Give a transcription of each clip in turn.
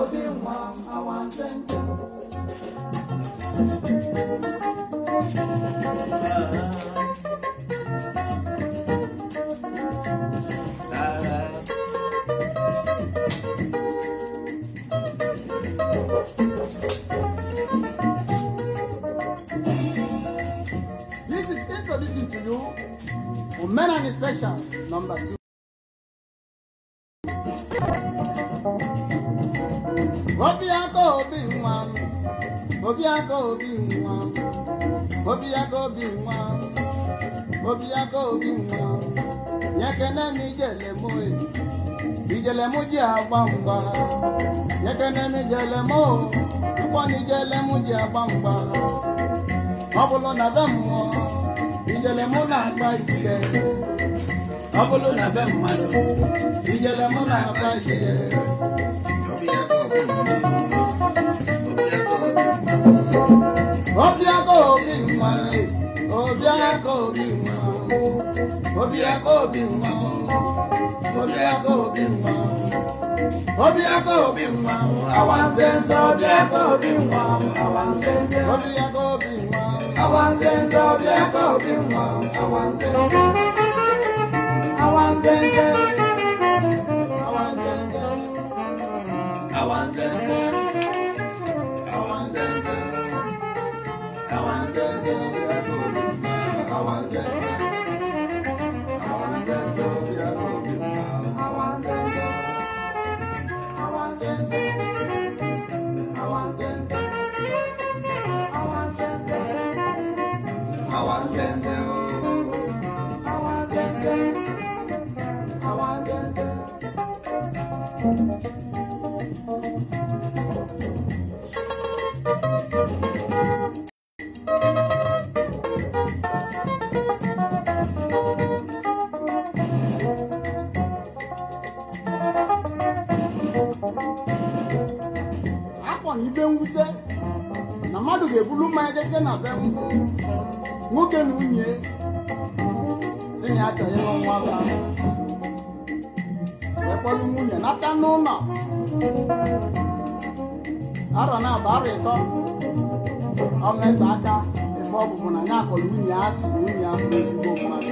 obi nwa awanzenze. This is introducing to you Omenani Special number 2. Obiako obi nwa, Obiako obi nwa, Obiako obi nwa, Obiako obi nwa. Nyekene mi jele mo, ijele mo ji agba mgba. Nyekene mi jele mo, ukwo ni jele mo ji agba mgba. Ọ bụrụ na be mmụọ, ijele mụ na-agba ike. Ọ bụrụ na be mmadụ, ijele mụ na-agba ike. Obiako obi nwa, Obiako obi nwa, Obiako obi nwa, Obiako obi nwa, Obiako obi nwa, awanzenze. Obiako obi nwa, awanzenze. Obiako obi nwa, awanzenze. Obiako obi nwa, awanzenze. Awanzenze, awanzenze, awanzenze, awanzenze, awanzenze, awanzenze, awanzenze, awanzenze, awanzenze, awanzenze, awanzenze, awanzenze, awanzenze, awanzenze. Akpọ na ibe mwute na mmadụ ga-ebulu mmanya jese na be nwoke na nwunye si na ya chọrọ ịlụ nwa ba, wee kpọlụ nwunye nata n'ụlọ arọ na abụ arọ ịtọ ọmete aka ife ọ bụbụ na ya akpọrọ nwunye asị na nwunye abụ ezigbo mmadụ.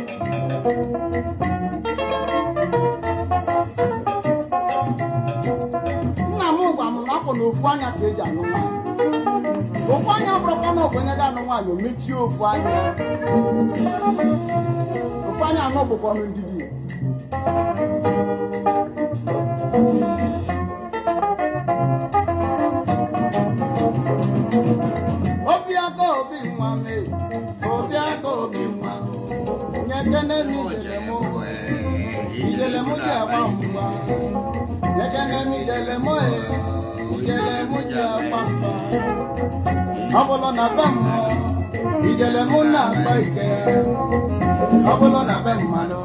Nna m gwa m na akpọ na ofu anya ka eji anụ nwaanyị. Ofu anya bụrụkwa na ogbenye ga-anụ nwaanyị o mechie ofu anya. Ofu anya anọ bụkwanụ ndidi. Obiako obi nwa me, Obiako obi nwa, nyekene mi jele mo, ijele mo ji agba mgba. Nyekene mi jele mo e, ijele mo ji agba mgba. Ọ bụrụ na be mmụọ, ijele mụ na-agba ike. Ọ bụrụ na be mmadụ,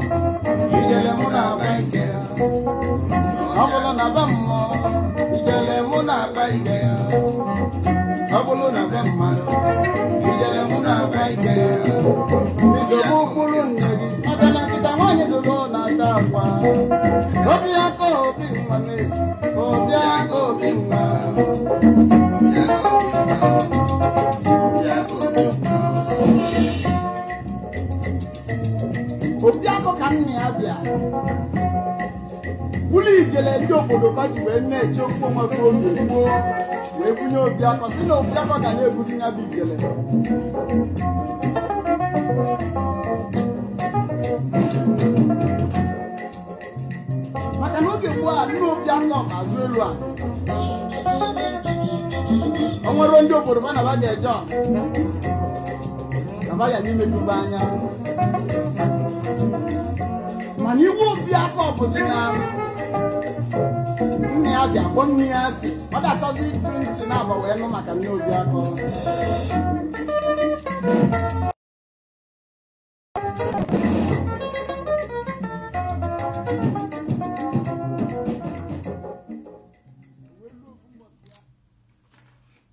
ijele mụ na-agba ike. Ọ bụrụ na be mmụọ, ijele mụ na-agba ike. Ọ bụrụ na be mmadụ, ijele mụ na-agba ike. Nsogbu kwuru nne gị, maka na nkịta nwaanyị zụrụ na-ata akwa. Obiako obi nwa, Obiako obi nwa. Obiako ka nna ya bịa ụlọ ijele ndị obodo baji wee na-eche okwu onwefe oge gboo wee bunye Obiako si na Obiako ga na-ebuzi ya bụ ijele. Maka na oge gboo a ndị Obiako azụ elu a o nwere ndị obodo ba na ba ga-eje na ba ga n'imeduba anya. Mana iwu Obiako bụzi na nne ya ji akpọ nne ya asị, ọ ga-achọzi ntị na-aba wee nụ maka nne Obiako.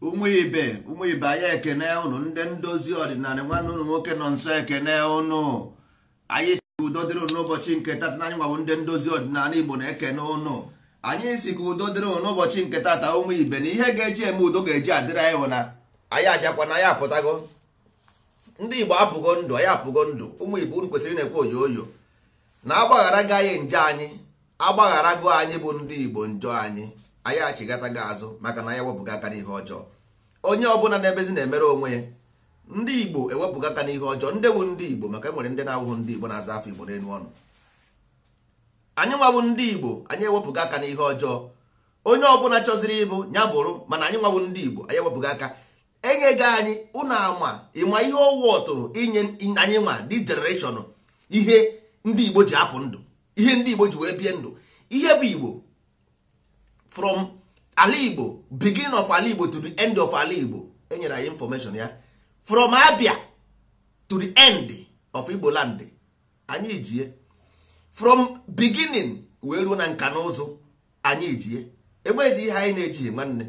Ụmụ ibe anyị ekene ụnụ ndị ndozi ọdịnala nwanne ụnụ nwoke nọ nso ekene ụnụ. Anyị si udo dịrị ụnụ n'ụbọchị nke tata na anyị nwabụ ndị ndozi ọdịnala Igbo na-ekene ụnụ. Anyị si ka udo dịrị ụnụ n'ụbọchị nke tata, ụmụ ibe. Na ihe ga-eji eme udo ga-eji adịrị anyị bụ na anyị abịakwa na anyị apụtago. Ndị Igbo apụgo ndụ, anyị apụgo ndụ. Ụmụ Igbo, unu kwesịrị na-ekwe oyoyo na agbaghara gị anyị nje anyị, agbagharago anyị bụ ndị Igbo njọ anyị. Anyị achịgatago azụ maka na anyị ewepụga aka n'ihe ọjọọ. Onye ọbụla na-ebezi na-emere onwe ya. Ndị Igbo ewepụga aka n'ihe ọjọọ. Ndị bụ ndị Igbo, maka enwere ndị na-awụghị ndị Igbo na-aza afọ Igbo n'elu ọnụ. Anyị nwabụ ndị Igbo, anyị ewepụga aka n'ihe ọjọọ. Onye ọbụla chọziri ịbụ ya bụrụ, mana anyị nwabụ ndị Igbo, anyị ewepụga aka. Enyeghị anyị ụnụ ama ịma ihe ọwụ ọtụrụ inye anyị nwa this generation, ihe ndị Igbo ji apụ ndụ, ihe ndị Igbo ji wee bie ndụ, ihe bụ Igbo from ala Igbo, beginning of ala Igbo to the end of ala Igbo. Enyere anyị information ya from Abia to the end of Igbo land. Anyị jie from beginning wee ruo na nka na ụzụ. Anyị jie enweghịzi ihe anyị na-ejighị, nwanne.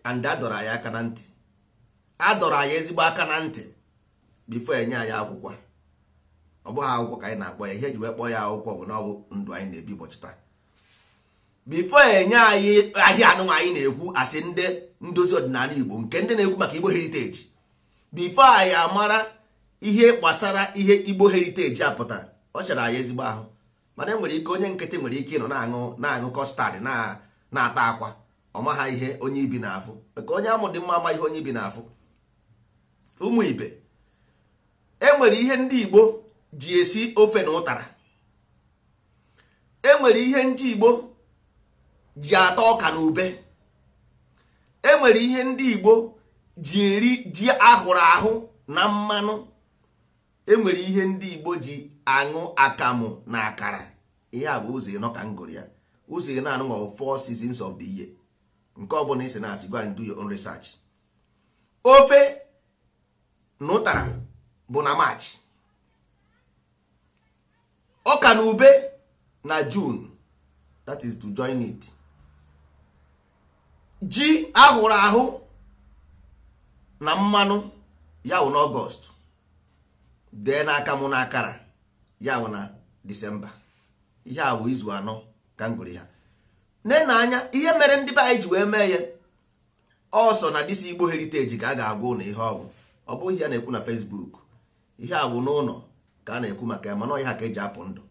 And adọrọ anyị aka na ntị, adọrọ anyị ezigbo aka na ntị before enye anyị akwụkwọ. Ọ bụghị akwụkwọ ka anyị na-akpọ ya. Ihe eji wee kpọọ ya akwụkwọ bụ na ọ bụ ndụ anyị na-ebi ụbọchị taa. Before enye anyị ahịa anụnwa anyị na-ekwu asị ndị ndozi ọdịnala Igbo, nke ndị na-ekwu maka Igbo heritage, before anyị amara ihe gbasara ihe Igbo heritage apụta, ọ chọrọ anyị ezigbo ahụ. Mana enwere ike onye nkịtị nwere ike ịnọ na-aṅụ custard, na-ata akwa, ọ maha ihe onye ibi na-afụ, maka onye amụ dị mma ama ihe onye ibi na-afụ. Ụmụ ibe, enwere ihe ndị Igbo ji esi ofe na ụtara, enwere ihe ndị Igbo ji ata ọka na ube, enwere ihe ndị Igbo ji eri ji ahụrụ ahụ na mmanụ, enwere ihe ndị Igbo ji aṅụ akamụ na akara. Ihe a bụ ụzọ ịnọ ka m gụrụ ya. Ụzọ ịnọ anụ ma four seasons of the year. Nke ọ bụla isi na-asị, go and do your own research. Ofe na ụtara bụ na March, ọka na ube na June, that is to join it, ji ahụrụ ahụ na mmanụ ya wụ n'August, dee n'aka mụ na akara ya wụ na December. Ihe a bụ izu anọ ka m gụrụ ya. Nne na anya ihe mere ndị be anyị ji wee mee ya ọsọ na this Igbo heritage ka a ga-agwa ụlọ ihe ọ bụ. Ọ bụghị ya na-ekwu na Facebook. Ihe a bụ n'ụlọ ka a na-ekwu maka ya, mana ọ ihe ka eji apụ ndụ,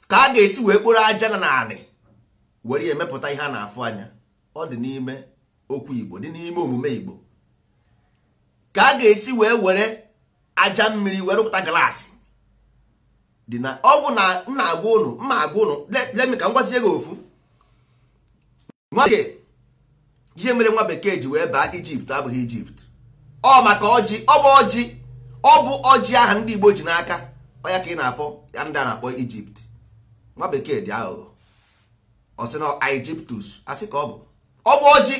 ka a ga-esi wee kporo aja na naanị were ya emepụta ihe a na-afụ anya. Ọ dị n'ime okwu Igbo, dị n'ime omume Igbo, ka a ga-esi wee were aja mmiri wee rụpụta glass dị na ọ bụ na nna agwa ụnụ mma agwa ụnụ. Let me ka m gwazie gị ofu nwa bekee. Ihe mere nwa bekee ji wee baa Ijipt abụghị Ijipt, ọ maka ọjị. Ọ bụ ọjị, ọ bụ ọjị aha ndị Igbo ji n'aka. Ọ ya ka ị na-afọ ya ndị a na-akpọ Ijipt. Nwa bekee dị aghụghọ, ọ sị na Egyptus asị ka ọ bụ. Ọ bụ ọjị,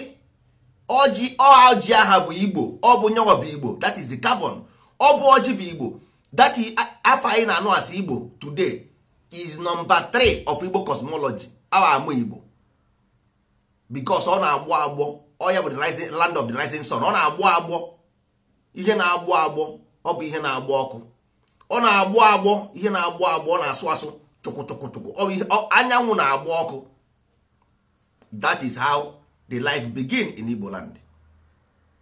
ọjị, ọjị aha bụ Igbo. Ọ bụ nyanwa bụ Igbo, that is the carbon. Ọ bụ ọjị bụ Igbo. That is afọ anyị na-anụ asị Igbo today is number 3 of Igbo cosmology. Awa amụ Igbo because ọ na-agbọ agbọ. Ọ ya bụ the rising land of the rising sun. Ọ na-agbọ agbọ, ihe na-agbọ agbọ. Ọ bụ ihe na-agbọ ọkụ. Ọ na-agbọ agbọ, ihe na-agbọ agbọ. Ọ na-asụ asụ chukwu chukwu chukwu. Ọ bụ ihe anyanwụ na-agbọ ọkụ. That is how the life begin in Igbo land.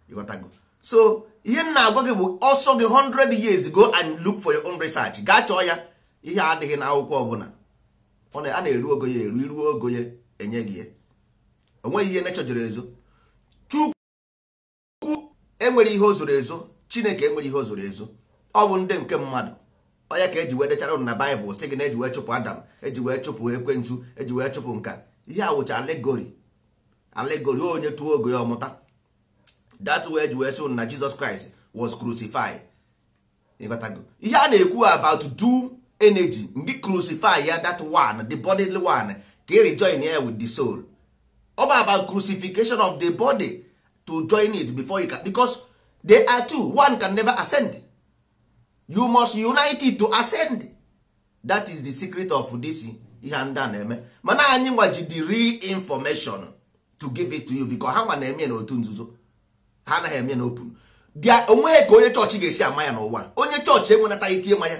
You got to go. So ihe m na-agwa gị bụ ọsọ gị 100 years, go and look for your own research. Gaa chọọ ya. Ihe adịghị n'akwụkwọ ọbụla. Ọ na a na-eru ogo ya eru, iruo ogo ya enye gị ya. O nweghị ihe nature joro ezo. Chukwu enwere ihe o zoro ezo. Chineke enwere ihe o zoro ezo. Ọ bụ ndị nke mmadụ onye ka eji wee dechara ụnụ na Baịbụl, sị gị na eji wee chụpụ Adam, eji wee chụpụ ekwensu, eji wee chụpụ nka. Ihe a wụcha allegory, allegory. Onye tụọ ogo ya ọmụta. That's why eji wee sị ụnụ na Jesus Christ was crucified. Ịghọtago? Ihe a na-ekwu about do energy ndị crucify ya, that one, the bodily one, ka e rejoin ya with the soul. Ọ bụ about crucifixion of the body to join it before you can, because they are two, one can never ascend. You must unite it to ascend. That is the secret of this ihe ndị a na-eme. Mana anyị nwaji the real information to give it to you, because ha nwa na-eme n'otu nzuzo, ha anaghị eme n'open. Dia onweghị ka onye chọọchị ga-esi ama ya n'ụwa. Onye chọọchị enwenata ike ịma ya,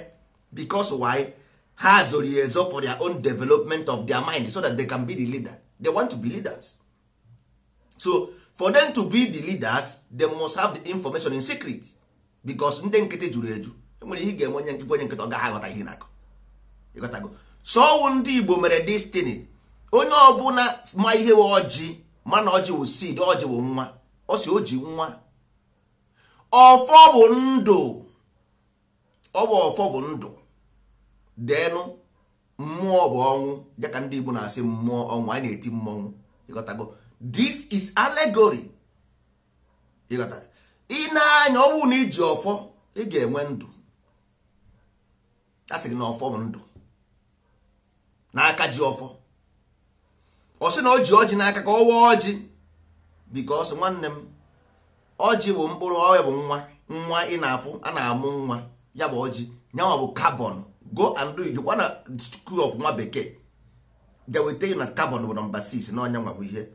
because why? Ha zoro ya ezo for their own development of their mind so that they can be the leader. They want to be leaders. So for them to be the leaders, they must have the information in secret, because ndị nkịtị juru eju. Enwere ihe ị ga-eme onye nkịtị, onye nkịtị ọ gaghị aghọta ihe na-akọ. Ịghọtago? So ọwụ ndị Igbo mere destiny. Onye ọbụla ma ihe wụ ọjị, mana ọjị wụ seed, ọjị wụ nwa, ọ sị o ji nwa. Ọfọ bụ ndụ, ọ bụ ọfọ bụ ndụ. Denu mmụọ bụ ọnwụ, ya ka ndị Igbo na-asị mmụọ ọnwụ, anyị na-eti mmọnwụ. Ịghọtago? This is allegory. Ịghọtara? Ị na-anya ọnwụ na iji ọfọ, ị ga-enwe ndụ. A sị gị na ọfọ bụ ndụ n'aka ji ọfọ. Ọ sị na o ji ọjị n'aka ka ọ waa ọjị, because nwanne m, ọjị bụ mkpụrụ, ọya bụ nwa, nwa ị na-afụ a na-amụ nwa, ya bụ ọjị, nyanwa bụ carbon. Go and do it. Jekwa na school of nwa bekee, they will tell you na carbon bụ nọmba 6, na ọnya nwa bụ ihe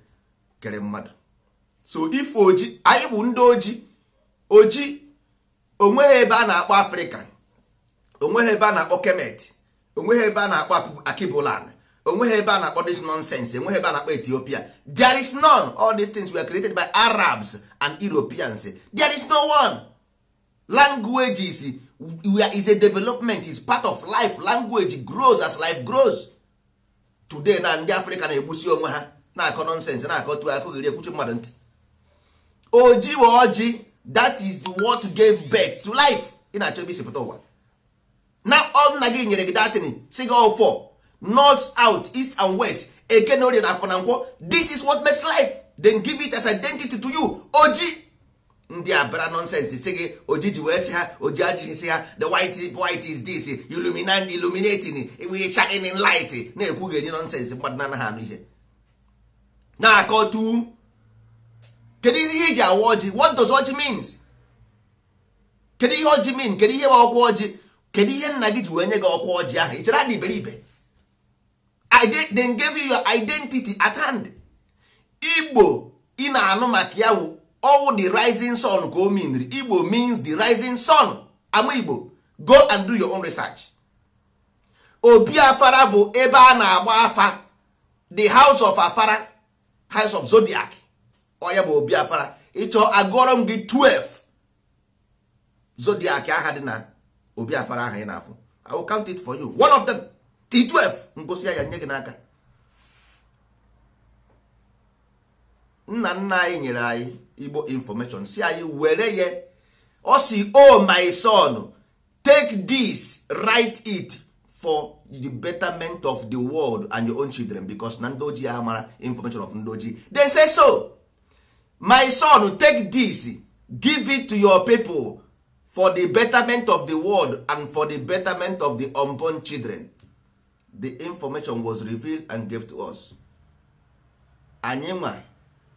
kere mmadụ. So if oji, anyị bụ ndị oji, oji onweghị ebe a na-akpọ Afrịka, onweghị ebe a na-akpọ Kemet, onweghị ebe a na-akpọ Akibulan, onweghị ebe a na-akpọ this nonsense, enweghị ebe a na-akpọ Ethiopia. There is none. All these things were created by Arabs and Europeans. There is no one. Languages is a development, is part of life. Language grows as life grows. Today na ndị Afrịka na-egbusi onwe ha, na-akọ nonsense, na-akọ tu akụghịrị ekwuchi mmadụ ntị. Oji bụ ọjị, that is what gave birth to life. Ị na-achọ ebe isi pụta ụwa na ọ nna gị nyere gị datin, si gị all four, north, south, east and west, eke na orie na afọ na nkwọ. This is what makes life. Then give it as identity to you. Oji ndị abara nonsense si gị oji ji wee sị ha oji ajịghị, sị ha the white, white is this illuminating, we shining light, na-ekwugheri nonsense. Mmadụ na-anaghị anụ ihe na-akọtu. Kedu ihe iji awa ọjị? What does ọjị means? Kedu ihe ọjị mean? Kedu ihe bụ ọkwa ọjị? Kedu ihe nna gị ji wee nye gị ọkwa ọjị ahụ? Ị chere adị iberibe? Then gave you your identity at hand. Igbo ị na-anụ maka ya wụ all the rising sun ka o meanri. Igbo means the rising sun. Ama Igbo, go and do your own research. Obi Afara bụ ebe a na-agba afa, the house of Afara, house of zodiac. Ọ ya bụ Obi Afara. Ịchọ agụọrọ m gị 12 zodiac aha dị na Obi Afara aha ị na-afụ. I will count it for you, one of them T12, ngosi ya nye gị n'aka. Nna nna anyị nyere anyị Igbo information, si anyị were ya. Ọ si, oh my son, take this, write it for the betterment of the world and your own children, because na ndị ojii amara information of ndị ojii. They say so, my son, take this, give it to your people for the betterment of the world and for the betterment of the unborn children. The information was revealed and gave to us. Anyị nwa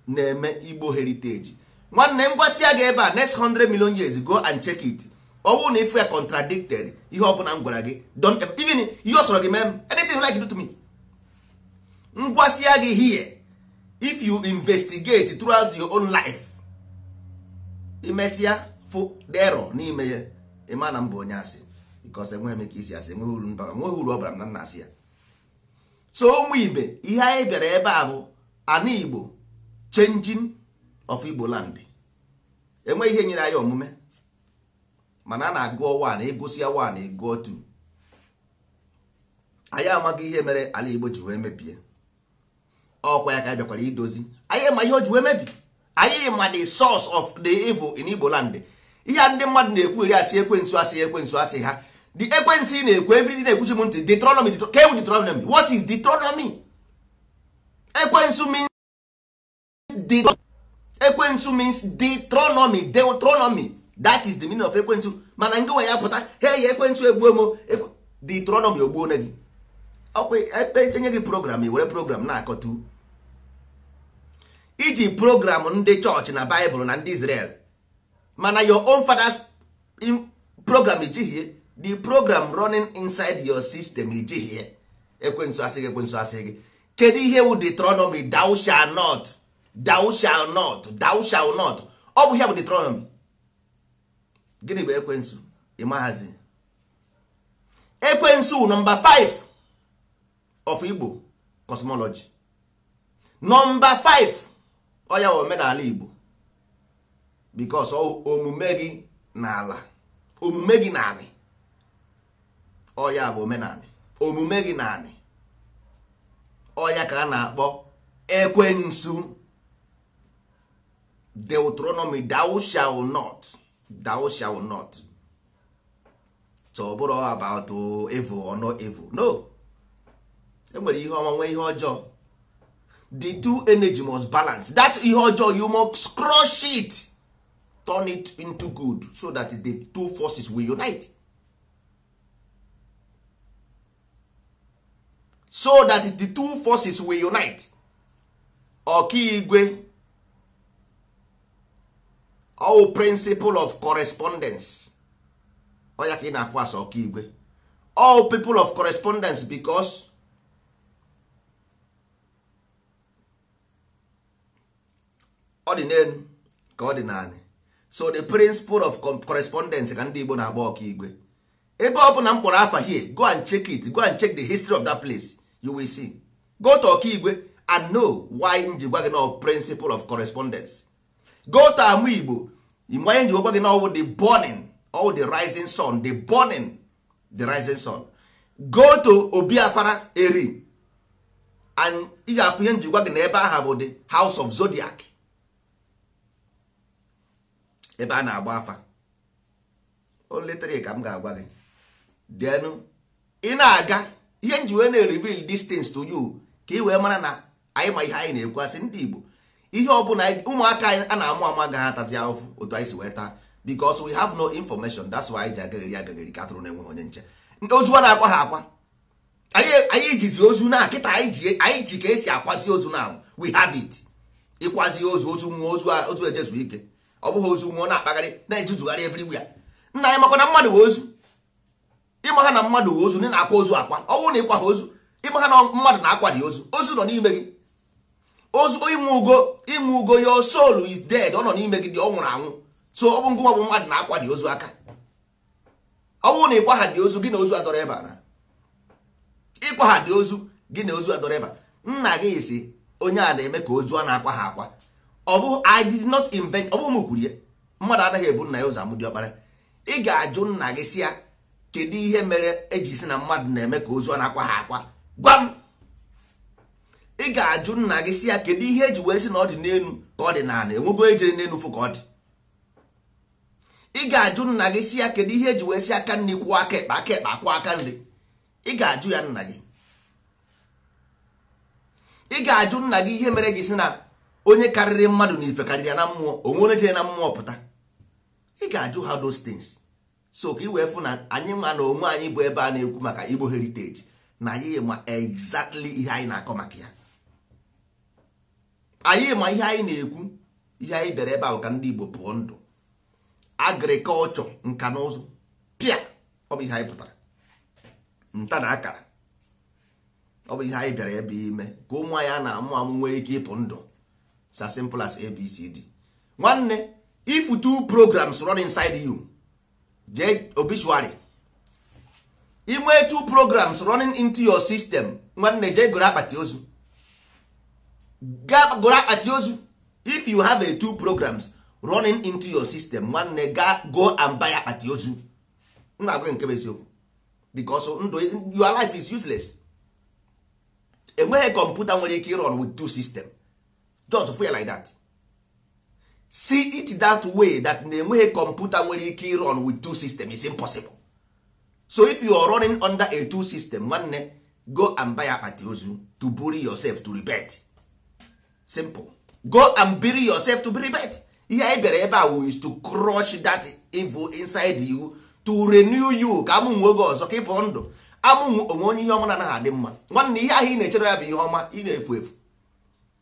na-eme Igbo heritage. Nwanne m, gwasịa gị ebe a, next 100 million years, go and check it. Ọ bụrụ na if you are contradicted ihe ọbụla m gwara gị, don't even ihe ọ sọrọ gị mee m, anything you like do to me. Ngwasịa gị here, if you investigate throughout your own life, imesịa fụ error n'ime ya, ịma na m bụ onye asị, because enweghị m ike isi asị, enweghị uru mbara, enweghị uru ọ bara m na nna asị ya. So ụmụ ibe, ihe anyị bịara ebe a bụ ana Igbo, changing of Igbo land. Enweghị ihe nyere anyị omume, mana a na-agụọ 1, ịgụsịa 1, ịgụọ 2. Anyị amaghị ihe mere ala Igbo ji wee mebie. Ọkwa ya ka anyị bịakwara idozi. Anyị ma ihe o ji wee mebi. Anyị ma the source of the evil in Igbo land. Ihe ndị mmadụ na-ekwu eri asị ekwensu, asị ekwensu, asị ha the ekwensu ị na-ekwu everything na-ekwuchi m ntị. Deuteronomy, ka ewu Deuteronomy, what is Deuteronomy? Ekwensu means ekwensu means Deuteronomy, Deuteronomy, that is the meaning of ekwensu. Mana nke nwe ya pụta, hey, ekwensu egbuo m, Deuteronomy ogbuo gị. Ọkwa enye gị program, i were program na-akọtu iji program ndị chọọchị na Baịbụl na ndị Israel, mana your own father's program ijighie. The program running inside your system ijighie. Ekwensu asị gị, ekwensu asị gị. Kedu ihe wụ Deuteronomy? Thou shall not, thou shall not, thou shall not. Ọ bụ ihe bụ Deuteronomy. Gịnị bụ ekwensu? Ịmaghazi Ekwensu nọmba 5 of Igbo cosmology. Nọmba 5 ọ ya omenala Igbo, because omume gị n'ala, omume gị naanị, ọ ya bụ omenala, omume gị naanị, ọ ya ka a na-akpọ ekwensu. Deuteronomy, thou shall not, thou shall not. So ọ bụrụ about evil or no evil, no. Enwere ihe ọma nwee ihe ọjọọ. The two energy must balance. That ihe ọjọọ, you must crush it, turn it into good, so that the two forces will unite, so that the two forces will unite. Ọkaigwe, all principle of correspondence, ọ ya ka ị na-afụ asa ọkaigwe, all people of correspondence, because ọ dị n'elu ka ọ dị naanị. So the principle of correspondence ka ndị Igbo na-agba ọkaigwe. Ebe ọ bụ na mkpọrọ afa here, go and check it, go and check the history of that place, you will see. Go to ọkaigwe and know why nji gwa gị na principle of correspondence. Go to ama Igbo, mgbe nji gwa gị na ọwụ the burning, all the rising sun, the burning, the rising sun. Go to Obiafara Eri and ị ga-afụ ihe nji gwa gị na ebe aha bụ the house of zodiac, ebe a na-agba afa. Only three ka m ga-agwa gị. Then ị na-aga ihe nji wee na-reveal these things to you ka ị wee mara na anyị ma ihe anyị na-ekwu. Asị ndị Igbo, ihe ọbụla ụmụaka anyị a na-amụ amụ agaghị atazi ahụfụ otu anyị si wee taa, because we have no information. That's why anyị ji agagheri agagheri ka atụrụ na-enweghị onye nche. Ozu a na-akwa ha akwa, anyị jizi ozu na kịta, anyị ji ka esi akwazi ozu na we have it. Ịkwazi ozu, ozu nwụọ, ozu ejezu ike. Ọ bụghị ozu nwụọ na-akpagharị na-ejuzugharị everywhere. Nna anyị makwa na mmadụ bụ ozu. Ịma ha na mmadụ bụ ozu, ndị na-akwa ozu akwa. Ọ bụrụ na ịkwa ha ozu, ịma ha na mmadụ na-akwa dị ozu, ozu nọ n'ime gị. Ozu ịnwe ugo, your soul is dead, ọ nọ n'ime gị dị, ọ nwụrụ anwụ. So ọ bụ ngụnwa bụ mmadụ na-akwa dị ozu aka. Ọ bụrụ na ịkwa ha dị ozu, gị na ozu adọrọ ebe a na ịkwa ha dị ozu, gị na ozu adọrọ ebe a. Nna gị si onye a na-eme ka ozu a na-akwa ha akwa. Ọ bụ I did not invent, ọ bụ m kwuru ya. Mmadụ anaghị ebu nna ya ụzọ amụ diọkpara. Ị ga-ajụ nna gị si ya kedu ihe mere eji si na mmadụ na-eme ka ozu a na-akwa ha akwa, gwa m. Ị ga-ajụ nna gị si ya kedu ihe eji wee sị na ọ dị n'elu ka ọ dị n'ala, enwego ejere n'elu fụ ka ọ dị. Ị ga-ajụ nna gị si ya kedu ihe eji wee si aka nri kwụọ aka ekpe, aka ekpe akwụ aka nri. Ị ga-ajụ ya nna gị. Ị ga-ajụ nna gị ihe mere gị si na onye karịrị mmadụ na ife karịrị ya na mmụọ, onwe onye jere na mmụọ pụta. Ị ga-ajụ ha those things. So ka ị wee fụ na anyị nwa na onwe anyị bụ ebe a na-ekwu maka Igbo heritage, na anyị ma exactly ihe anyị na-akọ maka ya. Anyị ma ihe anyị na-ekwu. Ihe anyị bịara ebe ahụ ka ndị Igbo pụọ ndụ. Agrikọlchọ, nka na ụzụ, pịa, ọ bụ ihe anyị pụtara. Nta na akara, ọ bụ ihe anyị bịara ebe ime ka ụmụ anyị a na-amụ amụ nwee ike ịpụ ndụ. It's as simple as ABCD. Nwanne, if two programs run inside you, jee obituary. Inwe two programs running into your system, nwanne jee goro akpati ozu. Goro akpati ozu. If you have a two programs running into your system, nwanne go and buy akpati ozu. M na-agwa nke bụ eziokwu, because ndụ, your life is useless. Enweghị kọmputa nwere ike run with two system. Just feel like that. See it that way, that na enweghị kọmputa nwere ike run with two system is impossible. So if you are running under a two system, nwanne go and buy akpati ozu to bury yourself to rebirth. Simple. Go and bury yourself to rebirth. Ihe anyị bịara ebe a is to crush that evil inside you, to renew you, ka amụ nwe oge ọzọ ka ị pụọ ndụ. Amụ onwe onye ihe ọma na-anaghị adị mma. Nwanne, ihe ahụ ị na-echere ya bụ ihe ọma, ị na-efu efu.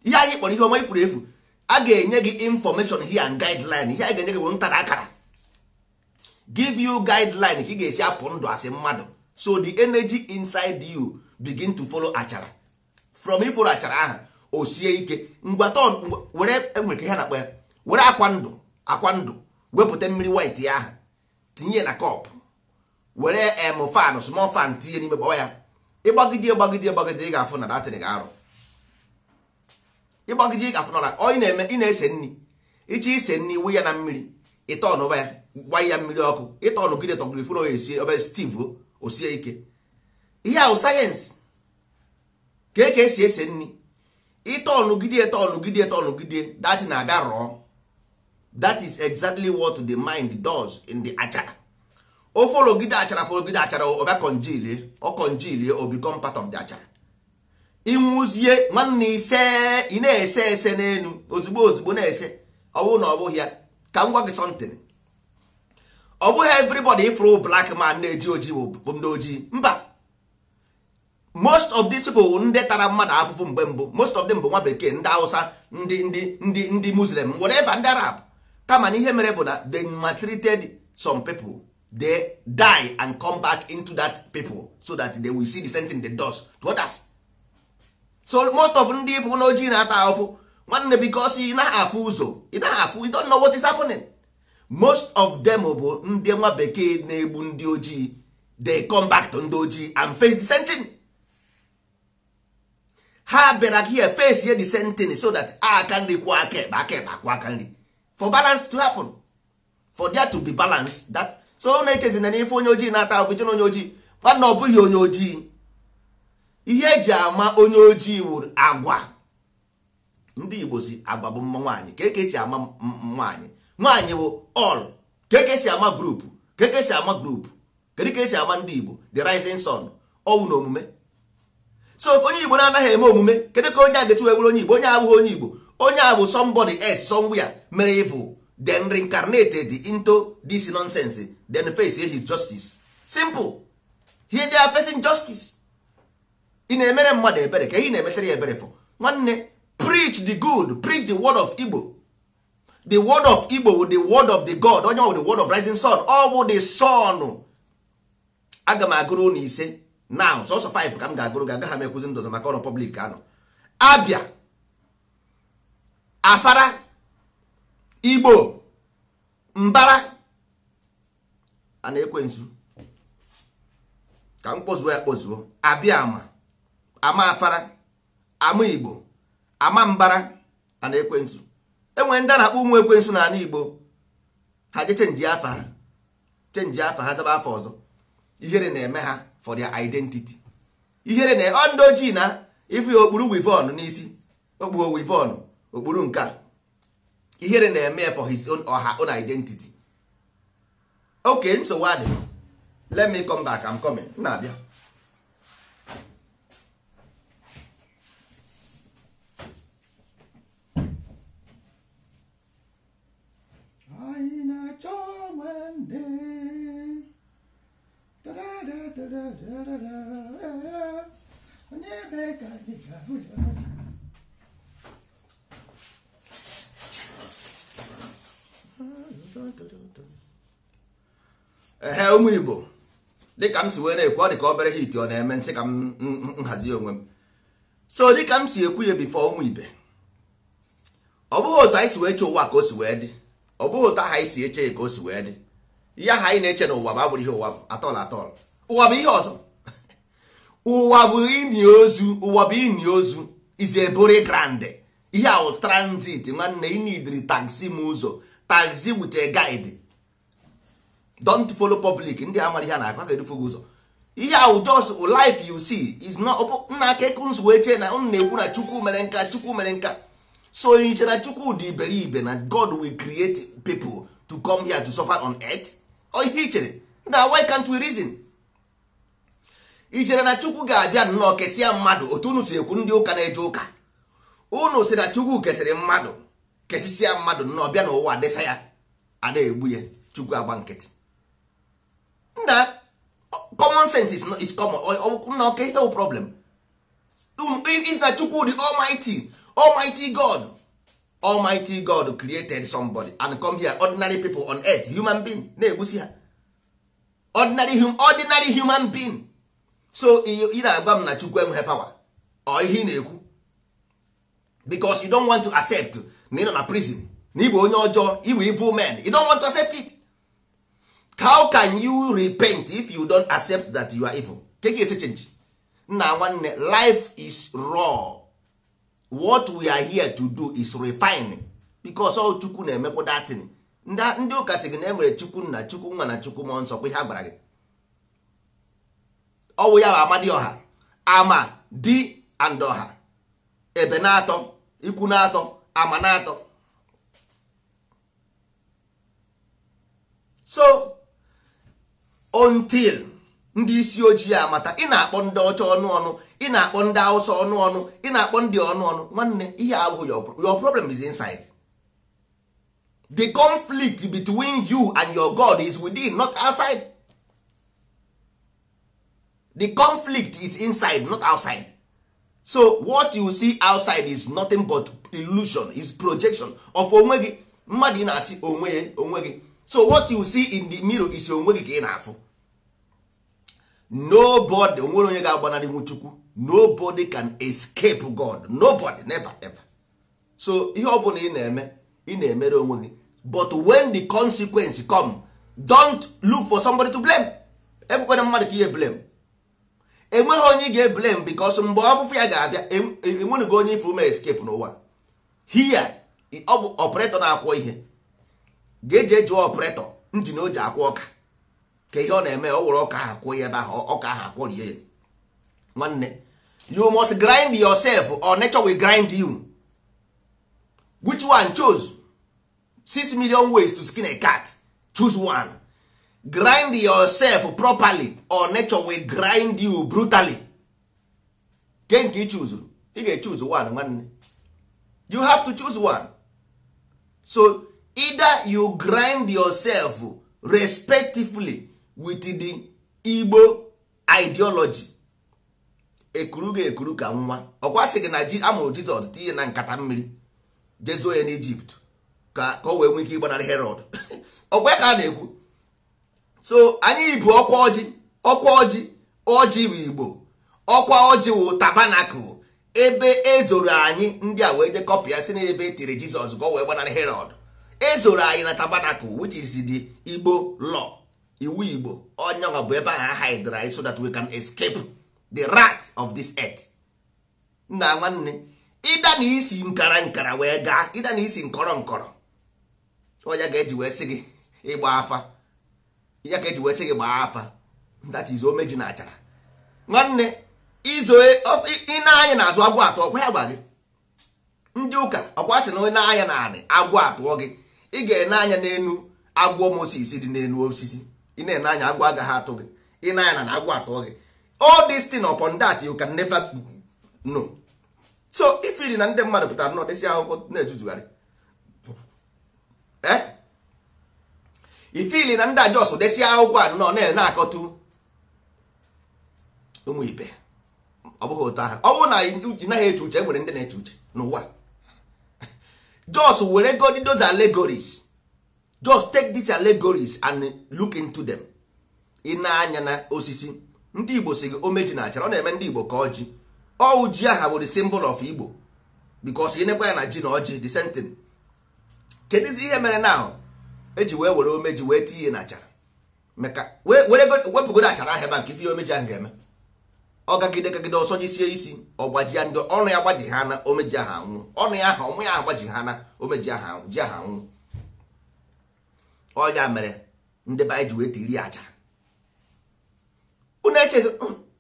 Ihe ahụ ị kpọrọ ihe ọma ifuru efu. A ga-enye gị information here and guideline. Ihe a ga-enye gị bụ nta na akara, give you guideline ka ị ga-esi apụ ndụ asị mmadụ. So the energy inside you begin to follow achara. From ifolo achara ahụ o sie ike ngwata, were enwere ka ihe na-akpọ ya, were akwa ndụ, akwa ndụ wepụta mmiri white ya ahụ tinye na kọpụ, Were em fan, small fan tinye n'ime gbawa ya. Ịgbagide gbagide gbagide, ị ga-afụ na datịrị ga-arụ. Ịgbagide ị ga-afụ na ọ ị na-eme, ị na-ese nri, ịchọ ise nri, wụ ya na mmiri, ịtọnụba ya, gba ya mmiri ọkụ, ịtọnụgide tọgide fụrụ ya esie obere steve osie ike. Ihe ahụ sayensị ka ka esi ese nri. Ịtọnụgide tọnụgide tọnụgide, that na-abịa rọọ. That is exactly what the mind does in the achara. O fologide achara, fologide achara, ọ bịa congeal, ọ congeal, o become part of the achara. Ịnwụzie nwanne, ise ị na-ese ese n'elu ozugbo ozugbo na-ese. Ọ bụrụ na ọ bụghị ya, ka m gwa gị something. Ọ bụghị everybody ifuru black man na-eji ojii bụ ndị ojii. Mba, most of these people ndị tara mmadụ afụfụ mgbe mbụ, most of them bụ nwa bekee, ndị Hausa, ndị Muslim, whatever, ndị Arab. Kama na ihe mere bụ na they maltreated some people, they die and come back into that people so that they will see the same thing they does to others. So most of ndị ifu na ojii na-ata ahụfụ nwanne, because ị naghị afụ ụzọ, ị naghị afụ, you don't know what is happening. Most of them bụ ndị nwa bekee na-egbu ndị ojii. They come back to ndị ojii and face the same thing. Ha bịara here face the same thing so that aka nri kwụọ aka ekpe, aka ekpe akwụ aka nri, for balance to happen, for there to be balance. That so ọ na-echezi na n'ife onye ojii na-ata ahụhụ na onye ojii nwanne, ọ bụghị onye ojii. Ihe eji ama onye ojii wuru agwa. Ndị Igbo si agwa bụ mma nwaanyị. Ka eke esi ama nwaanyị, nwaanyị bụ all. Ka eke esi ama group, ka eke esi ama group, kedu ka esi ama ndị Igbo? The rising sun. Ọwụ na omume. So onye Igbo na-anaghị eme omume, kedu ka onye a ga-esi wee bụrụ onye Igbo? Onye abụghị onye Igbo. Onye a bụ somebody else somewhere mere evil, then reincarnated into this nonsense, then face his justice. Simple. Here they are facing justice. Ị na-emere mmadụ ebere, ka ị na-emetere ya ebere for? Nwanne, preach the good, preach the word of Igbo. The word of Igbo with the word of the God, onye ọ the word of rising sun, ọ bụ the sun. Aga m agụrụ unu ise now, sọsọ 5 ka m ga-agụrụ gị, agaghị m ekwuzi ndọzọ maka ọrụ public anọ. Abịa, afara, Igbo, mbara, a na-ekwe nsu ka m kpọzuo ya kpọzuo. Abịa, ama ama, afara, ama, Igbo, ama, mbara, a na-ekwe nsu. Enwere ndị a na-akpọ ụmụ ekwensu n'ala Igbo. Ha je change afa ha, change afa ha, zaba afa ọzọ. Ihere na-eme ha for their identity. Ihere na ọ ndị ojii na ifu ya okpuru weave-on n'isi, okpuo weave-on, okpuru nke a. Ihere na-eme ya for his own or her own identity. Okay, nsogbu adịghị. Let me come back. I'm coming. M na-abịa. Anyị na-achọ nwanne. Da-da-da-da-da-da-da. Onye ebe ka anyị ga-ahụ ya? Ehe, ụmụ Igbo, dịka m si wee na-ekwu, ọ dị ka obere hit ọ na-eme nsị ka m nhazi onwe m. So dịka m si ekwu ya before, ụmụ ibe, ọ bụghị otu anyị si wee chee ụwa ka o si wee dị. Ọ bụghị otu aha anyị si eche ya ka o si wee dị. Ihe aha anyị na-eche n'ụwa bụ abụrụ ihe ụwa bụ atọl atọl. Ụwa bụ ihe ọzọ. Ụwa bụ ini ozu. Ụwa bụ ini ozu, is a burial ground. Ihe ahụ transit. Nwanne, ị nidiri taxi m ụzọ, taxi with a guide. Don't follow public. Ndị amara ihe a na-akọ ga-edufu gị ụzọ. Ihe ahụ just life you see is not nna aka ekunsu wee chee na unu na-ekwu na Chukwu mere nka, Chukwu mere nka. So iche na Chukwu dị iberibe, na God will create people to come here to suffer on earth? Ọ ihe i chere na? Why can't we reason? I chere na Chukwu ga-abịa nnọọ kesịa mmadụ otu unu si ekwu? Ndị ụka na-eje ụka, unu si na Chukwu kesịrị mmadụ, kesịsịa mmadụ nnọọ, bịa n'ụwa desa ya, ada egbu ya, Chukwu agba nkịtị. Nna, common sense is, not, is common. Nna, okay, ihe problem is na Chukwu the almighty, almighty God, almighty God created somebody and come here, ordinary people on earth, human being, na-egbusi ha, ordinary human being. So ị na-agwa m na Chukwu enweghị power? Ọ ihe ị na-ekwu because you don't want to accept na ị nọ na prison, na ịbụ onye ọjọọ, ịbụ evil man. You don't want to accept it. How can you repent if you don't accept that you are evil? Ka esi change? Nna nwanne, life is raw. What we are here to do is refine, because all Chukwu na-emekwa datin. Ndị ụka sị gị na enwere Chukwu nna, Chukwu nwa na Chukwu mmụọ nsọ, kwa ihe a gwara gị. Ọwụ ya bụ Amadioha, ama di and ọha, ebe na-atọ, ikwu na-atọ, ama na-atọ. So until ndị isi ojii amata, ị na-akpọ ndị ọcha ọnụ ọnụ, ị na-akpọ ndị Hausa ọnụ ọnụ, ị na-akpọ ndị ọnụ ọnụ, nwanne, ihe abụghị your problem is inside. The conflict between you and your God is within, not outside. The conflict is inside, not outside. So what you see outside is nothing but illusion, is projection of onwe gị. Mmadụ ị na-asị onwe ya, onwe gị. So what you see in the mirror is onwe gị ka ị na-afụ. Nobody, onwere onye ga-agbanarị Chukwu. Nobody can escape God. Nobody, never ever. So ihe ọ bụla ị na-eme, ị na-emere onwe gị. But when the consequence come, don't look for somebody to blame. Ekwekwana mmadụ ka ihe blame. Enweghị onye ị ga-eblame, because mgbe ọfụfụ ya ga-abịa, enweghị onye ifuru mere escape n'ụwa. Here, ọ bụ operator na-akwọ ihe. Ga-eji jụọ operator njin o ji akwọ ọka, ka ihe ọ na-eme, ọ were ọka ahụ kwụọ ya ebe ahụ, ọka ahụ akwọrie ya. Nwanne, you must grind yourself or nature will grind you. Which one chose? 6 million ways to skin a cat. Choose one. Grind yourself properly or nature will grind you brutally. Ke nke ị choose? Ị ga-choose one, nwanne. You have to choose one. So either you grind yourself respectively with the Igbo ideology, ekuru ga-ekuru ka nwa. Ọkwa sị gị na amụrụ Jizọs tinye na nkata mmiri jezuo ya n'Ijipt ka o wee nwee ike ịgbanarị Herod. Ọkwa ka a na-ekwu. So anyị bụ ọkwa ọjị, ọkwa ọjị, ọjị bụ Igbo, ọkwa ọjị wụ tabanakụl, ebe ezoro anyị ndị a wee je kọpị ya si n'ebe e tiri Jizọs ka o wee gbanarị Herod. Ezoro anyị na tabanakụl, which is the Igbo law, iwu Igbo. Onye bụ ebe ahụ hidere anyị so that we can escape the wrath of this earth. Nna nwanne, ịda na isi nkara nkara wee gaa, ịda na isi nkọrọ nkọrọ, onye ga-eji wee sị gị ịgba afa, ya ka eji wee sị gị gbaa afa. That is omeji na achara. Nwanne, izo ị na-anya n'azụ agwọ atọ, ọkwa ya gwa gị. Ndị ụka ọkwa sị na onye na-anya naanị agwọ atụọ gị. Ị ga-ene anya n'enu agwọ Moses dị n'enu osisi, ị na-ene anya agwọ agaghị atụ gị, ị na-anya na agwọ atụọ gị. All this thing upon that you can never know. So if na ndị mmadụ pụtara nọ desi akwụkwọ na-etutugharị, ifili na ndị ajọs desi akwụkwọ a nọ na-akọtu ụmụ ibe, ọ bụghị ụtọ ahụ. Ọ bụrụ na ị naghị eche uche, e nwere ndị na-eche uche n'ụwa. Just were God those allegories, just take these allegories and look into them. Ị na-anya na osisi, ndị Igbo si gị omeji na achara, ọ na-eme ndị Igbo ka ọjị. Ọwụ ji aha bụ the symbol of Igbo, because ị nekwa ya na ji na ọjị the same thing. Kedụzi ihe mere na eji wee were omeji wee tinye na achara? Maka wepụgodo achara ahụ ebe a, nke ife omeji ahụ ga-eme, ọ gagide gagide ọsọ jisie isi, ọ gbaji ya ndị ọnụ ya gbaji ha na omeji ahụ anwụ, ọnụ ya ahụ ọmụ ya ahụ gbaji ha na omeji ahụ anwụ, ji ahụ anwụ. Ọ ya mere ndị be anyị ji wee tiri achara. Unu echeghị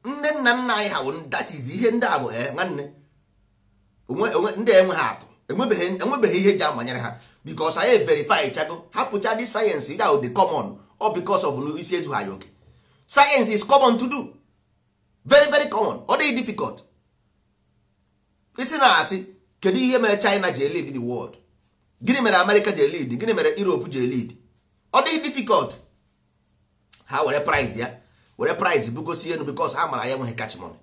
nne nna nna anyị ha bụ that is ihe ndị a bụ nwanne ndị enweghị atụ, enwebeghị ihe eji amanyere ha, because anyị verify chago, hapụcha dị sayensị ya the common, or because of isi ezu ha ya oke. Science is common to do, very very common, ọ dịghị difficult. Isi na-asị kedu ihe mere China ji lead the world, gịnị mere America ji lead, gịnị mere Europe ji lead, ọ dịghị difficult. Ha were price ya, were price bugosi elu, because ha mara ya enweghị cash money.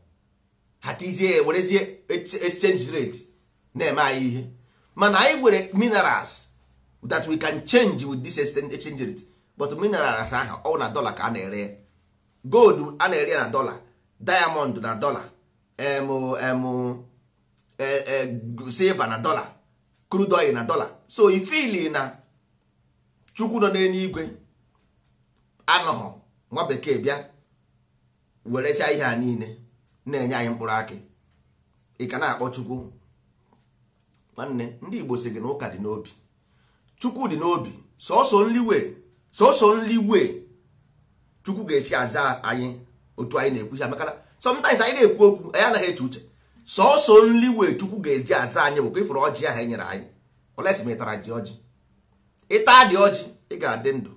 Ha tizie werezie exchange rate na-eme anyị ihe. Mana anyị nwere minerals that we can change with this exchange rate, but minerals ahụ ọ na dollar ka a na-ere. Gold a na-ere na dollar, diamond na dollar, silver na dollar, crude oil na dollar. So ifili na Chukwu nọ n'eluigwe Anọghọ nwa bekee bịa werecha ihe a niile na-enye anyị mkpụrụ akị, ị ka na-akpọ Chukwu. Nwanne, ndị Igbo sị gị na ụka dị n'obi, Chukwu dị n'obi. Sọsọ nliwe, sọsọ nliwe Chukwu ga-esi aza anyị otu anyị na-ekwu ya, maka na sometimes anyị na-ekwu okwu, anyị anaghị eche uche. Sọsọ nliwe Chukwu ga-eji aza anyị bụ ka ịfụrụ ọjị ahụ e nyere anyị. Olesi ma ị tara ji ọjị, ịta dị ọjị, ị ga-adị ndụ.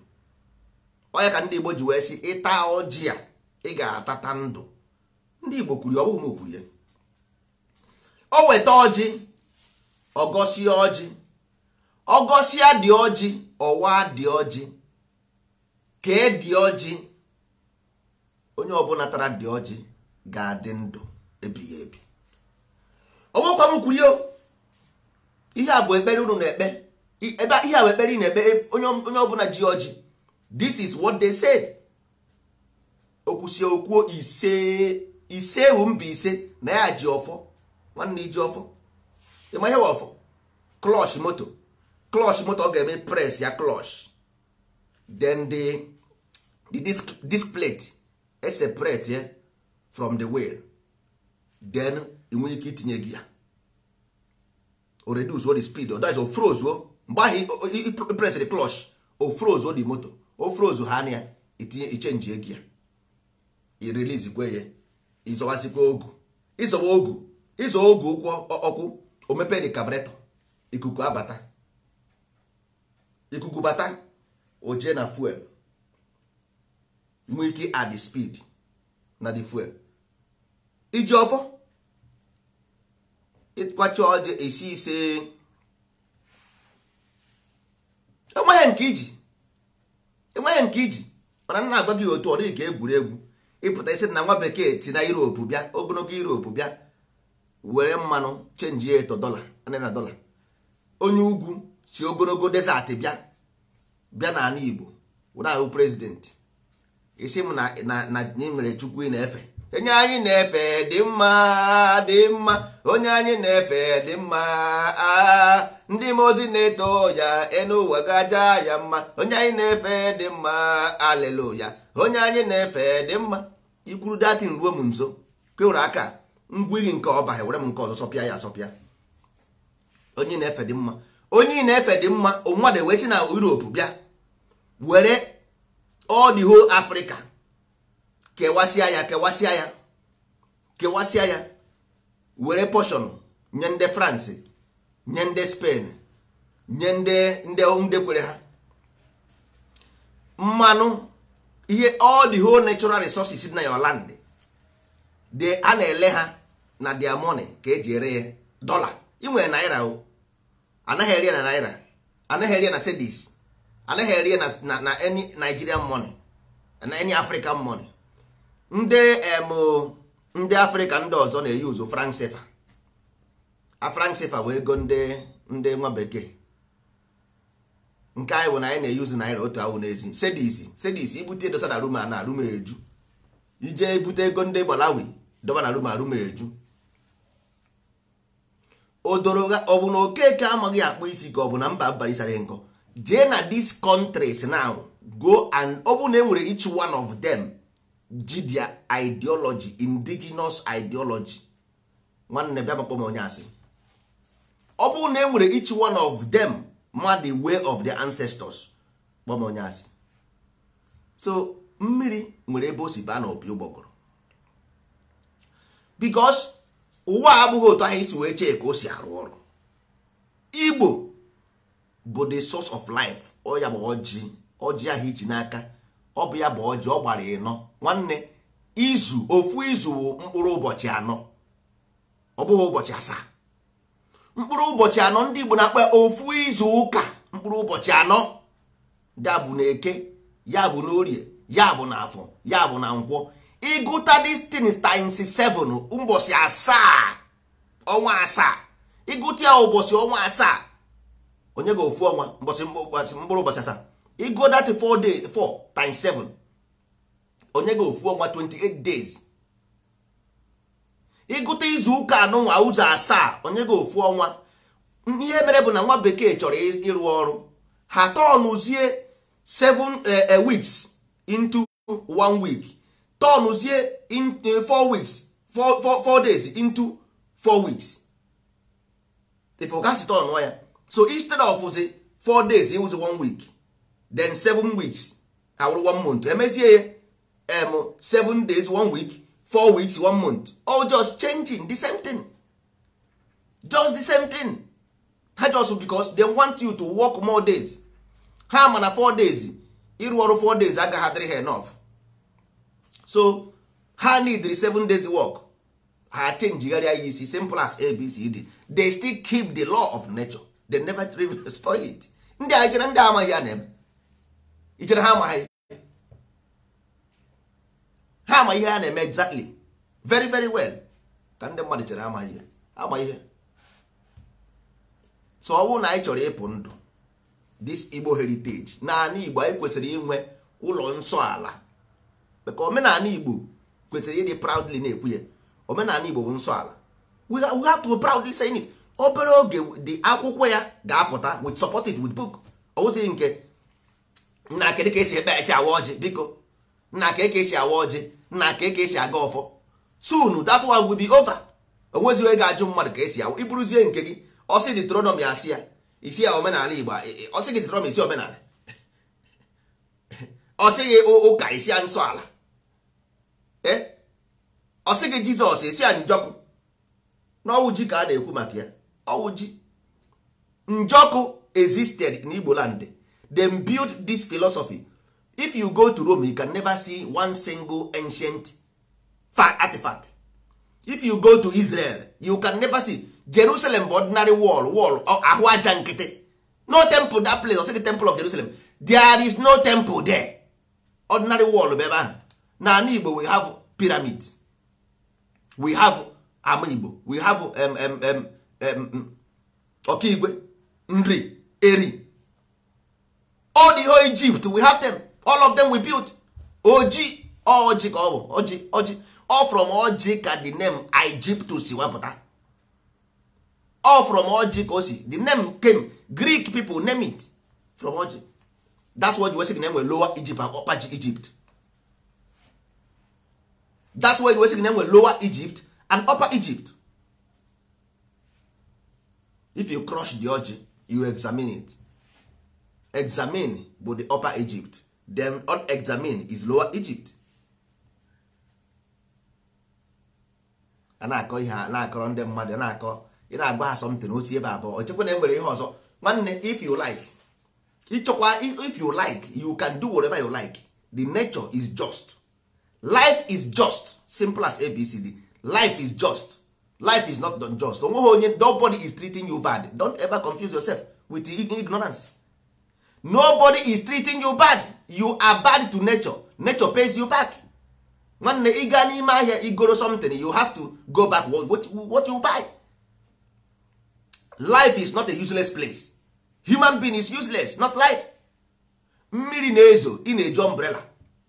Onye ka ndị Igbo ji wee sị ịta ọjị a, ị ga-atata ndụ. Ndị Igbo kwuru ya, ọ bụghị m kwuru ya. O weta ọjị, ọgọsie ọjị, ọgọsịa dị ọjị, ọwa dị ọjị, kee dị ọjị. Onye ọbụla tara dị ọjị ga-adị ndụ ebighị ebi. Ọnwekwa m kwuru ya. Ihe a bụ ekpere unu na-ekpe ebe, ihe a bụ ekpere ị na-ekpe. Onye ọbụla ji ọjị, this is what they said. Okwusie okwuo ise ise ewu mba ise na ya ji ọfọ. Nwanne, iji ọfọ, ịma ihe bụ ọfọ? Clutch moto, clutch moto, ọ ga-eme press ya clutch, then the disc plate e separate ya from the wheel, then ị nwere ike itinye gear, o reduce the speed, o o froze o. Mgbe ahụ i press the clutch, o froze o the moto, o froze ha anya, itinye, ichange gear, i release kwe ya, ịzọwazikwa ogu, ịzọwa ogu, ịzọ ogu ụkwụ ọkụ, o mepee the carburetor, ikuku abata. Ikuku bata, o jee na fuel, nwee ike add speed na the fuel. Iji ọfọ, ịkwacha ọjị isi ise, enweghị nke iji, enweghị nke iji. Mana nna agwa gị otu ọ dịghị ka egwuregwu. Ịpụta isi na nwa bekee si na Europe bịa, ogologo Europe bịa were mmanụ change ya to dollar na dollar. Onye ugwu si ogologo desert bịa, bịa n'ala Igbo were ahụ president. Isi m na na na nwere Chukwu ị na-efe. Onye anyị na-efe dị mma, dị mma. Onye anyị na-efe dị mma. Ndị mozi na-eto ya, enu ụwa gaja ya mma. Onye anyị na-efe dị mma, aleluya. Onye anyị na-efe dị mma. Ikwuru datin ruo m nso kewere aka ngwighi nke ọba, were m nke ọzọ sọpịa ya asọpịa. Onye na-efe dị mma, onye na-efe dị mma. Mmadụ wee si na Europe bịa were all the whole Africa kewasịa ya, kewasịa ya, kewasịa ya, were portion nye ndị France, nye ndị Spain, nye ndị kwere ha mmanụ ihe. All the whole natural resources dị na your land, they a na-ele ha na their money ka eji ere ya dollar. Ị nwere naira o, anaghị ere ya na naira, anaghị ere ya na cedis, anaghị ere ya na any Nigerian money, na any African money. Ndị em ndị Afrịka ndị ọzọ na-eyuzu franc CFA. A franc CFA bụ ego ndị nwa bekee. Nke anyị bụ na anyị na-eyuzu naira otu awụ n'ezi. Cedis, cedis, ibute dosa na room a, na room eju. Ije ebute ego ndị Malawi dọba na room a, room eju. O doro ọ bụ na Okeke amaghị akpụ isi, ka ọ bụ na mba mbarisara nkọ. Jee na these countries now, go and ọ bụ na e nwere each one of them ji their ideology, indigenous ideology. Nwanne, bịa makpọ m onye asị. Ọ bụrụ na e nwere each one of them ma the way of their ancestors, kpọọ m onye asị. So mmiri nwere ebe o si baa na opi ụgbọgụrụ, because ụwa abụghị otu ahụ isi wee chee ka o si arụ ọrụ. Igbo bụ the source of life. Ọ ya bụ ọjị, ọjị ahụ iji n'aka, ọ bụ ya bụ ọjị. Ọ gbara ịnọ. Nwanne, izu, ofu izu wụ mkpụrụ ụbọchị 4, ọ bụghị ụbọchị 7. Mkpụrụ ụbọchị 4 ndị Igbo na-akpa ofu izu ụka, mkpụrụ ụbọchị 4. Ya bụ na Eke, ya bụ na Orie, ya bụ na Afọ, ya bụ na Nkwọ. Ịgụta distance times 7, ụbọchị 7, ọnwa 7. Ịgụta ya, ụbọchị ọnwa 7, onye ga ofu ọnwa ụbọchị mkpụrụ ụbọchị 7. Ịgụ that 4 day, 4 times 7, onye ga ofu ọnwa, 28 days. Ịgụta izu ụka anụnwa ụzọ 7, onye ga ofu ọnwa. Ihe mere bụ na nwa bekee chọrọ ịrụ ọrụ ha tọnụzie 7 weeks. into 1 week, turnzie in 4 weeks, 4 days into 4 weeks. If you gasị turn ya, so instead of 4 days it was 1 week, then 7 weeks awụrụ 1 month, emezie ya 7 days 1 week, 4 weeks 1 month, all just changing the same thing, just the same thing. Ha just because they want you to work more days. Ha ma na 4 days ịrụ ọrụ 4 days agaghị adịrị ha enough, so ha need 7 days work. Ha changegharịa ya isi, simple as ABCD. They still keep the law of nature, they never spoil it. Ndị a ichere ndị amaghị ya na-eme, ichere ha amaghị, ha ama ihe a na-eme exactly very very well. Ka ndị mmadụ chere amaghị ihe, ama ihe. So ọ bụrụ na anyị chọrọ ịpụ ndụ this Igbo heritage, n'ala Igbo anyị kwesịrị inwe ụlọ nsọ ala, maka omenala Igbo kwesịrị ịdị proudly na-ekwu ya. Omenala Igbo bụ nsọ ala, we have to be proudly saying it. Obere oge dị akwụkwọ ya ga-apụta with support it with book. Ọ wụzighị nke nna kedu ka esi ekpe eche awa ọjị, biko nna ka esi awa ọjị, nna ka esi aga ọfọ. Soon that one will be over. Onwezi onye ga-ajụ mmadụ ka esi awa. Iburuzie nke gị, ọsị Deuteronomy asị ya isi ya omenala Igbo, ọsị gị Deuteronomy isi omenala, ọsị gị ụka isi ya nsọ ala, ọsị gị Jizọs isi ya njọkụ. N'ọwụ ji ka a na-ekwu maka ya, ọwụ ji. Njọkụ existed in Igbo land. They build this philosophy. If you go to Rome, you can never see one single ancient artifact. If you go to Israel, you can never see Jerusalem bụ ordinary wall ahụ aja nkịtị. No temple that place, ọsị gị temple of Jerusalem. There is no temple there. Ordinary wall bụ ebe ahụ. N'ala Igbo we have pyramids, we have ama Igbo, we have Ọkaigwe, Nri, Eri, all the whole Egypt we have them, all of them we built. Oji, ọjị ka ọ bụ ọjị, ọjị, all from ọjị ka the name Egyptus si wepụta. All from ọjị ka o si, the name came, Greek people name it from ọjị. That's what you say na enwe Lower Egypt and Upper Egypt. That's why you say na enwe Lower Egypt and Upper Egypt. If you crush the ọjị, you examine it. Examine bụ the Upper Egypt, then unexamine is Lower Egypt. A na-akọ ihe a na-akọrọ ndị mmadụ, na-akọ ị na-agba ha something otu ebe abụọ, o chekwa na enwere ihe ọzọ. Nwanne, if you like, ịchọkwa, if you like, you can do whatever you like. The nature is just. Life is just, simple as ABCD. Life is just. Life is not unjust. Onweghị onye, nobody is treating you bad. Don't ever confuse yourself with ignorance. Nobody is treating you bad. You are bad to nature. Nature pays you back. Nwanne, ị gaa n'ime ahịa igoro something, you have to go back what you buy. Life is not a useless place. Human being is useless, not life. Mmiri na-ezo, ị na-eji umbrella.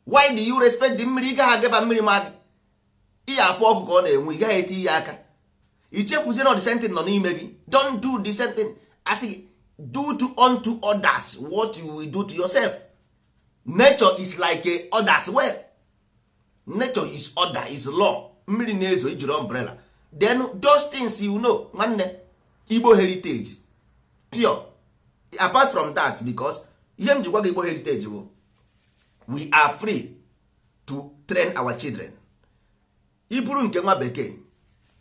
Why do you respect the mmiri? Ị gaghị agaba mmiri ma gị. Ị afụ ọkụ ka ọ na-enwe, ị gaghị eti ya aka. I chefuzie na the same thing nọ n'ime gị. Don't do the same thing. Asị gị, do to unto others what you will do to yourself. Nature is like a others well. Nature is order, is law. Mmiri na-ezo, ijiri umbrella. Then those things you know, nwanne, Igbo heritage pure. Apart from that, because ihe m ji gwa gị Igbo heritage bụ we are free to train our children. I buru nke nwa bekee,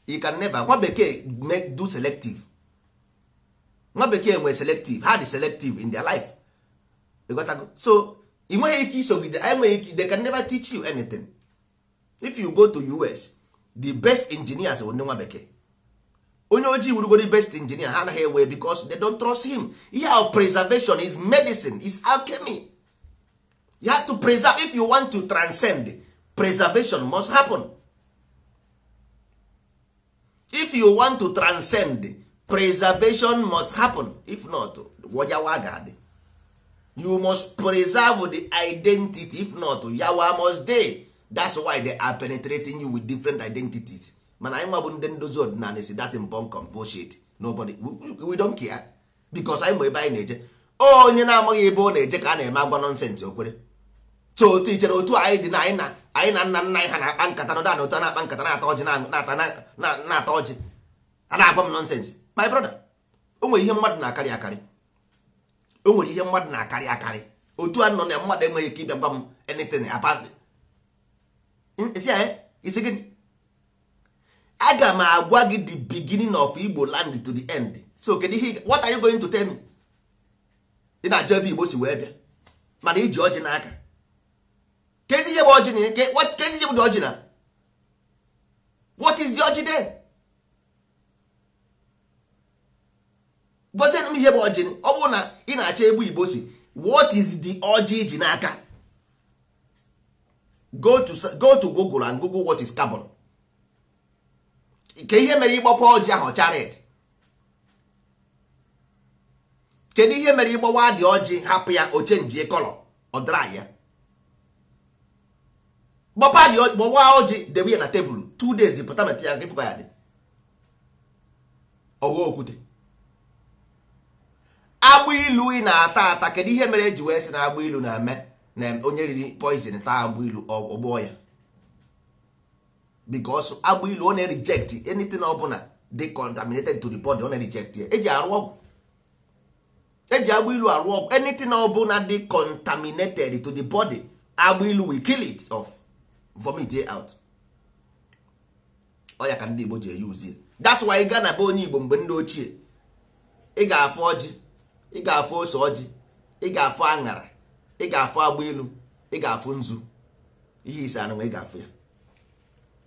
you can never. Nwa bekee make do selective. Nwa bekee nwere selective, ha dị selective in their life. You got to go. So ị nweghị ike isogide, enweghị ike, they can never teach you anything. If you go to US, the best engineers bụ ndị nwa bekee. Onye ojii wurugoro best engineer, ha anaghị ewe because they don't trust him. Ihe ahụ preservation is medicine, is alchemy. You have to preserve. If you want to transcend, preservation must happen. If you want to transcend, preservation must happen. If not, wajawa ga-adị. You must preserve the identity. If not, yawa must dey. That's why they are penetrating you with different identities. Mana anyị nwa bụ ndị ndozi ọdịnala si that bunkum bullshit. Nobody, we don't care because anyị ma ebe anyị na-eje. Onye na-amaghị ebe ọ na-eje ka a na-eme agwa nonsense okwere. So otu ichere otu anyị dị na anyị na nna nna anyị ha na-akpa nkata nọdụ na otu na-akpa nkata na-ata ọjị na-ata ọjị a na-agwa m nonsense. My brother, o nwere ihe mmadụ na-akarị akarị, o nwere ihe mmadụ na-akarị akarị. Otu a nọ na mmadụ enweghị ike ịbịa gwa m anything about isi gịnị. Aga m agwa gị the beginning of Igbo land to the end. So kedu ihe, what are you going to tell me? Ị na-achọ ebe Igbo si wee bịa mana iji ọjị n'aka. Kezi ihe bụ ọjị na kezi ihe bụ the ọjị na what is the ọjị then? Gote m ihe bụ ọjị. Ọ bụrụ na ị na-achọ ebe Igbo si, what is the ọjị iji n'aka? Go to Google and Google what is carbon. Ke ihe mere ịgbakwa ọjị ahụ ọcha red? Kedu ihe mere ịgbawa dị ọjị hapụ ya o chenjie kọlọ ọ dry ya? Gbawa ọjị debe ya na tebụl 2 days pụta meta ya gịfụkwa ya dị ọghọ okwute. Agbụ ilu ị na-ata ata, kedu ihe mere eji wee sị na agbụ ilu na-eme na onye riri poison taa agbụ ilu ọgbụọ ya? Because agbụ ilu ọ na-reject anything ọbụla dị contaminated to the body, ọ na-reject ya. Eji arụ ọgwụ, eji agbụ ilu arụ ọgwụ. Anything ọbụla dị contaminated to the body, agbụ ilu will kill it off, vomit it out. Ọ ya ka ndị Igbo ji eyuzie. That's why ị gaa na be onye Igbo mgbe ndị ochie, ị ga-afụ ọjị, ị ga-afụ ose ọjị, ị ga-afụ aṅara, ị ga-afụ agbụ ilu, ị ga-afụ nzu, ihe ise anụ ị ga-afụ ya.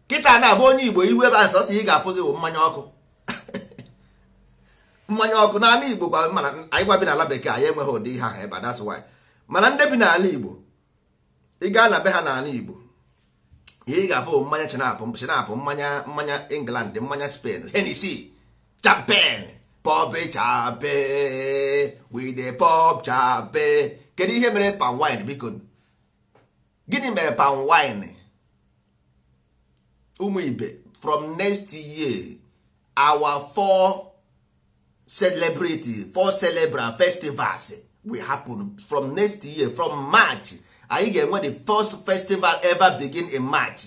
Kịta na-abụ onye Igbo iwe ebe ahụ sọsọ ị ga-afụzi bụ mmanya ọkụ. Mmanya ọkụ n'ala Igbo kwa, mana anyị gwa bi n'ala bekee anyị enweghị ụdị ihe ahụ ebe a, that's why. Mana ndị bi n'ala Igbo, ị gaa na be ha n'ala Igbo, ihe ị ga-afụ mmanya chinapụ, mmanya England, mmanya Spain, Hennessy, champagne, pop champagne, we dey pop champagne. Kedu ihe mere palm wine biko? Gịnị mere palm wine? Ụmụ ibe, from next year our four celebrant festivals will happen from next year. From March anyị ga-enwe the first festival ever begin in March.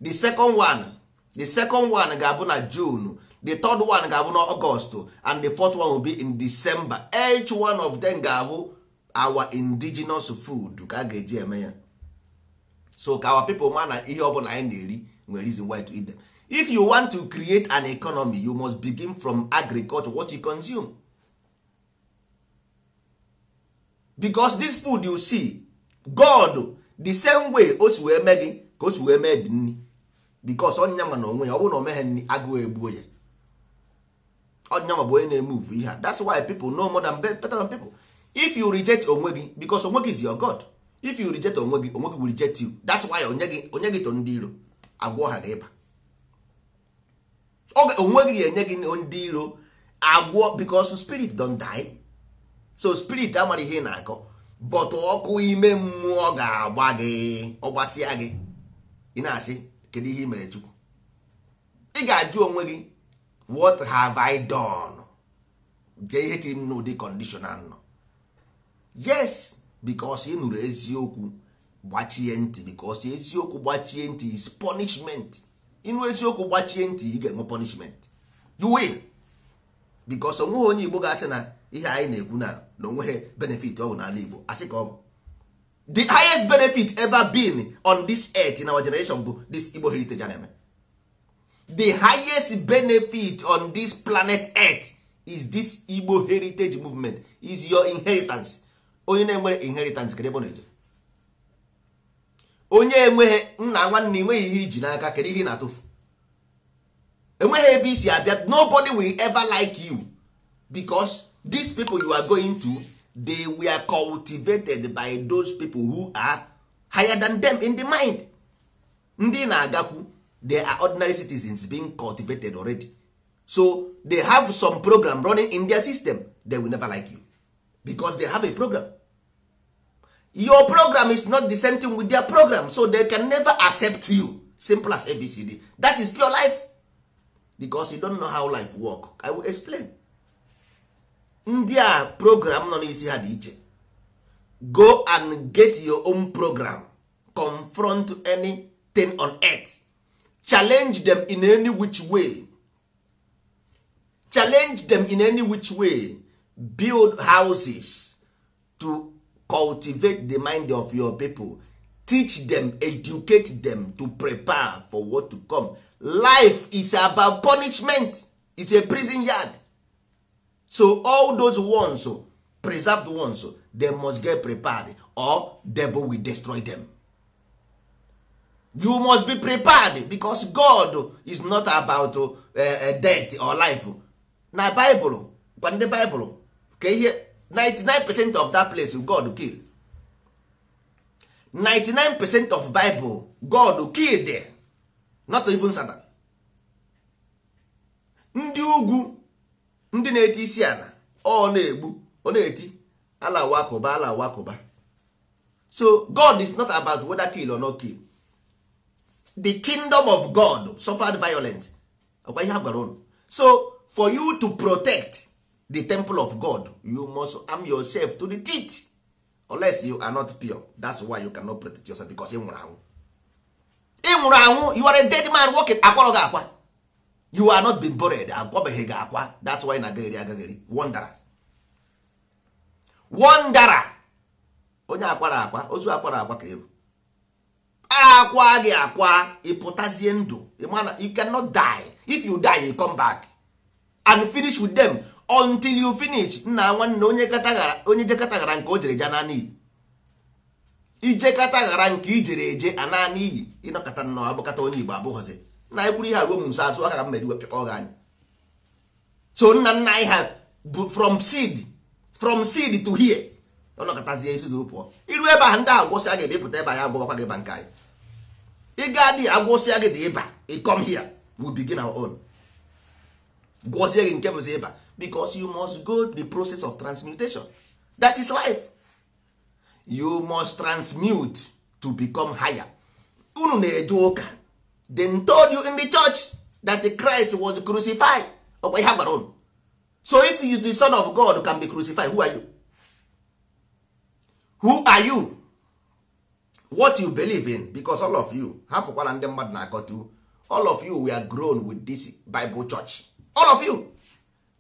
The second one ga-abụ na June, the third one ga-abụ na August, and the fourth one will be in December. Each one of them ga-abụ our indigenous food ka a ga-eji eme ya. So ka our people ma na ihe ọbụla anyị na-eri nwere reason why to eat them. If you want to create an economy, you must begin from agriculture, what you consume. Because this food you see, God, the same way o si wee mee gị ka o si wee mee dị nri. Because ọnya nwa na onwe ya, ọ bụrụ na o meghe nri, agụụ egbuo ya. Ọnya nwa bụ onye na-emove ihe a. That's why people know more than better than people. If you reject onwe gị, because onwe gị is your God. If you reject onwe gị, onwe gị will reject you. That's why onye gị to ndị iro agwọ ha ga-ịba. Onwe gị ga-enye gị ndị iro agwọ, because spirit don't die. So spirit amara ihe ị na-akọ, but ọkụ ime mmụọ ga-agba gị, ọ gbasịa gị, ị na-asị kedu ihe ị mere Chukwu? Ị ga-ajụ onwe gị, what have I done? Nke ihe tiri m n'ụdị condition nọ. Yes, because ị nụrụ eziokwu gbachie ntị, because eziokwu gbachie ntị is punishment. Ịnụ eziokwu gbachie ntị, ị ga-enwe punishment. You will. Because onweghị onye Igbo ga-asị na ihe anyị na-ekwu na onweghị benefit ọ bụ n'ala Igbo. Asị ka ọ bụ the highest benefit ever been on this earth in our generation bụ this Igbo heritage a na-eme. The highest benefit on this planet earth is this Igbo heritage movement, is your inheritance. Onye na-enwere inheritance kedu ebe ọ na-eje? Onye enweghị nna nwanne, enweghị ihe iji n'aka, kedu ihe ị na-atụfu? Enweghị ebe isi abịa. Nobody will ever like you, because these people you are going to, they were cultivated by those people who are higher than them in the mind. Ndị na-agakwu, they are ordinary citizens being cultivated already. So they have some program running in their system. They will never like you because they have a program. Your program is not the same thing with their program, so they can never accept you. Simple as ABCD. That is pure life. Because you don't know how life work. I will explain. Ndị a program nọ n'isi ha dị iche. Go and get your own program. Confront anything on earth. Challenge them in any which way. Challenge them in any which way. Build houses to cultivate the mind of your people. Teach them, educate them to prepare for what to come. Life is about punishment. It's a prison yard. So all those ones, preserved ones, they must get prepared or devil will destroy them. You must be prepared because God is not about death or life. Na Bible, gwa ndị Bible ka ihe 99% of that place God kill. 99% of Bible God killed there. Not even Satan. Ndị ugwu ndị na-eti isi ala ọ na-egbu ọ na-eti ala wakụba ala wakụba. So God is not about whether kill or not kill. The kingdom of God suffered violence. Ọkwa ihe a gwara unu. So for you to protect the temple of God, you must arm yourself to the teeth. Unless you are not pure. That's why you cannot protect yourself, because ị nwụrụ anwụ. Ị nwụrụ anwụ, you are a dead man walking. Akwarọ gị akwa. You are not been buried. Akwabeghị gị akwa. That's why na-agagheri agagheri. Wanderers. Wanderer. Onye akwara akwa, ozu akwara akwa ka ebu. Akwa gị akwa, ị pụtazie ndụ. You cannot die. If you die, you come back and finish with them until you finish. Nna nwanne, onye jekọtaghara nke o jere ja naanị iyi. Ijekọtaghara nke ijere eje ana n'iyi. Ịnọkọta nnọọ abụkata onye Igbo abụghọzi. Nna anyị kwuru ihe a ruo m nso azụ aka ka m meji wepịkọ gị anya. So nna nna anyị ha bụ from seed to here. Ọnọkọtazie isi zuru pụọ. Iru ebe ahụ ndị agwụsịa gị ebipụta ebe anyị agwọkwa gị ba nke anyị. Ị ga dị agwụsịa gị dị ịba, ị come here, we begin our own. Gwọzie gị nke bụzi ịba, because you must go the process of transmutation. That is life. You must transmute to become higher. Unu na-eje ụka. They told you in the church that the Christ was crucified. Ọkwa ihe a gwara unu. So if you the son of God can be crucified, who are you? Who are you? What you believe in? Because all of you, hapụkwana ndị mmadụ na-akọtu, all of you were grown with this Bible church. All of you.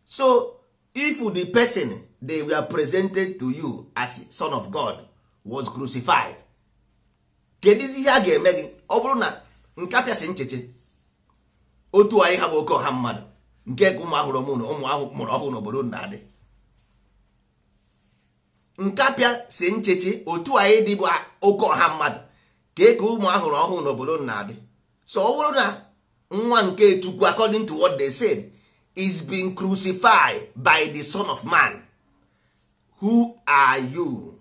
So if the person they were presented to you as son of God was crucified, kedụzi ihe a ga-eme gị? Ọ bụrụ na nkapịasị ncheche otu anyị ha bụ oke ọha mmadụ nke ka ụmụ ahụrụ mụ na ụmụ ahụ mụrụ ọhụụ n'obodo na-adị, nkapịa si ncheche otu anyị dị bụ oke ọha mmadụ ka ka ụmụ ahụrụ ọhụụ n'obodo na-adị. So ọ bụrụ na nwa nke Chukwu, according to what they said, is being crucified by the son of man, who are you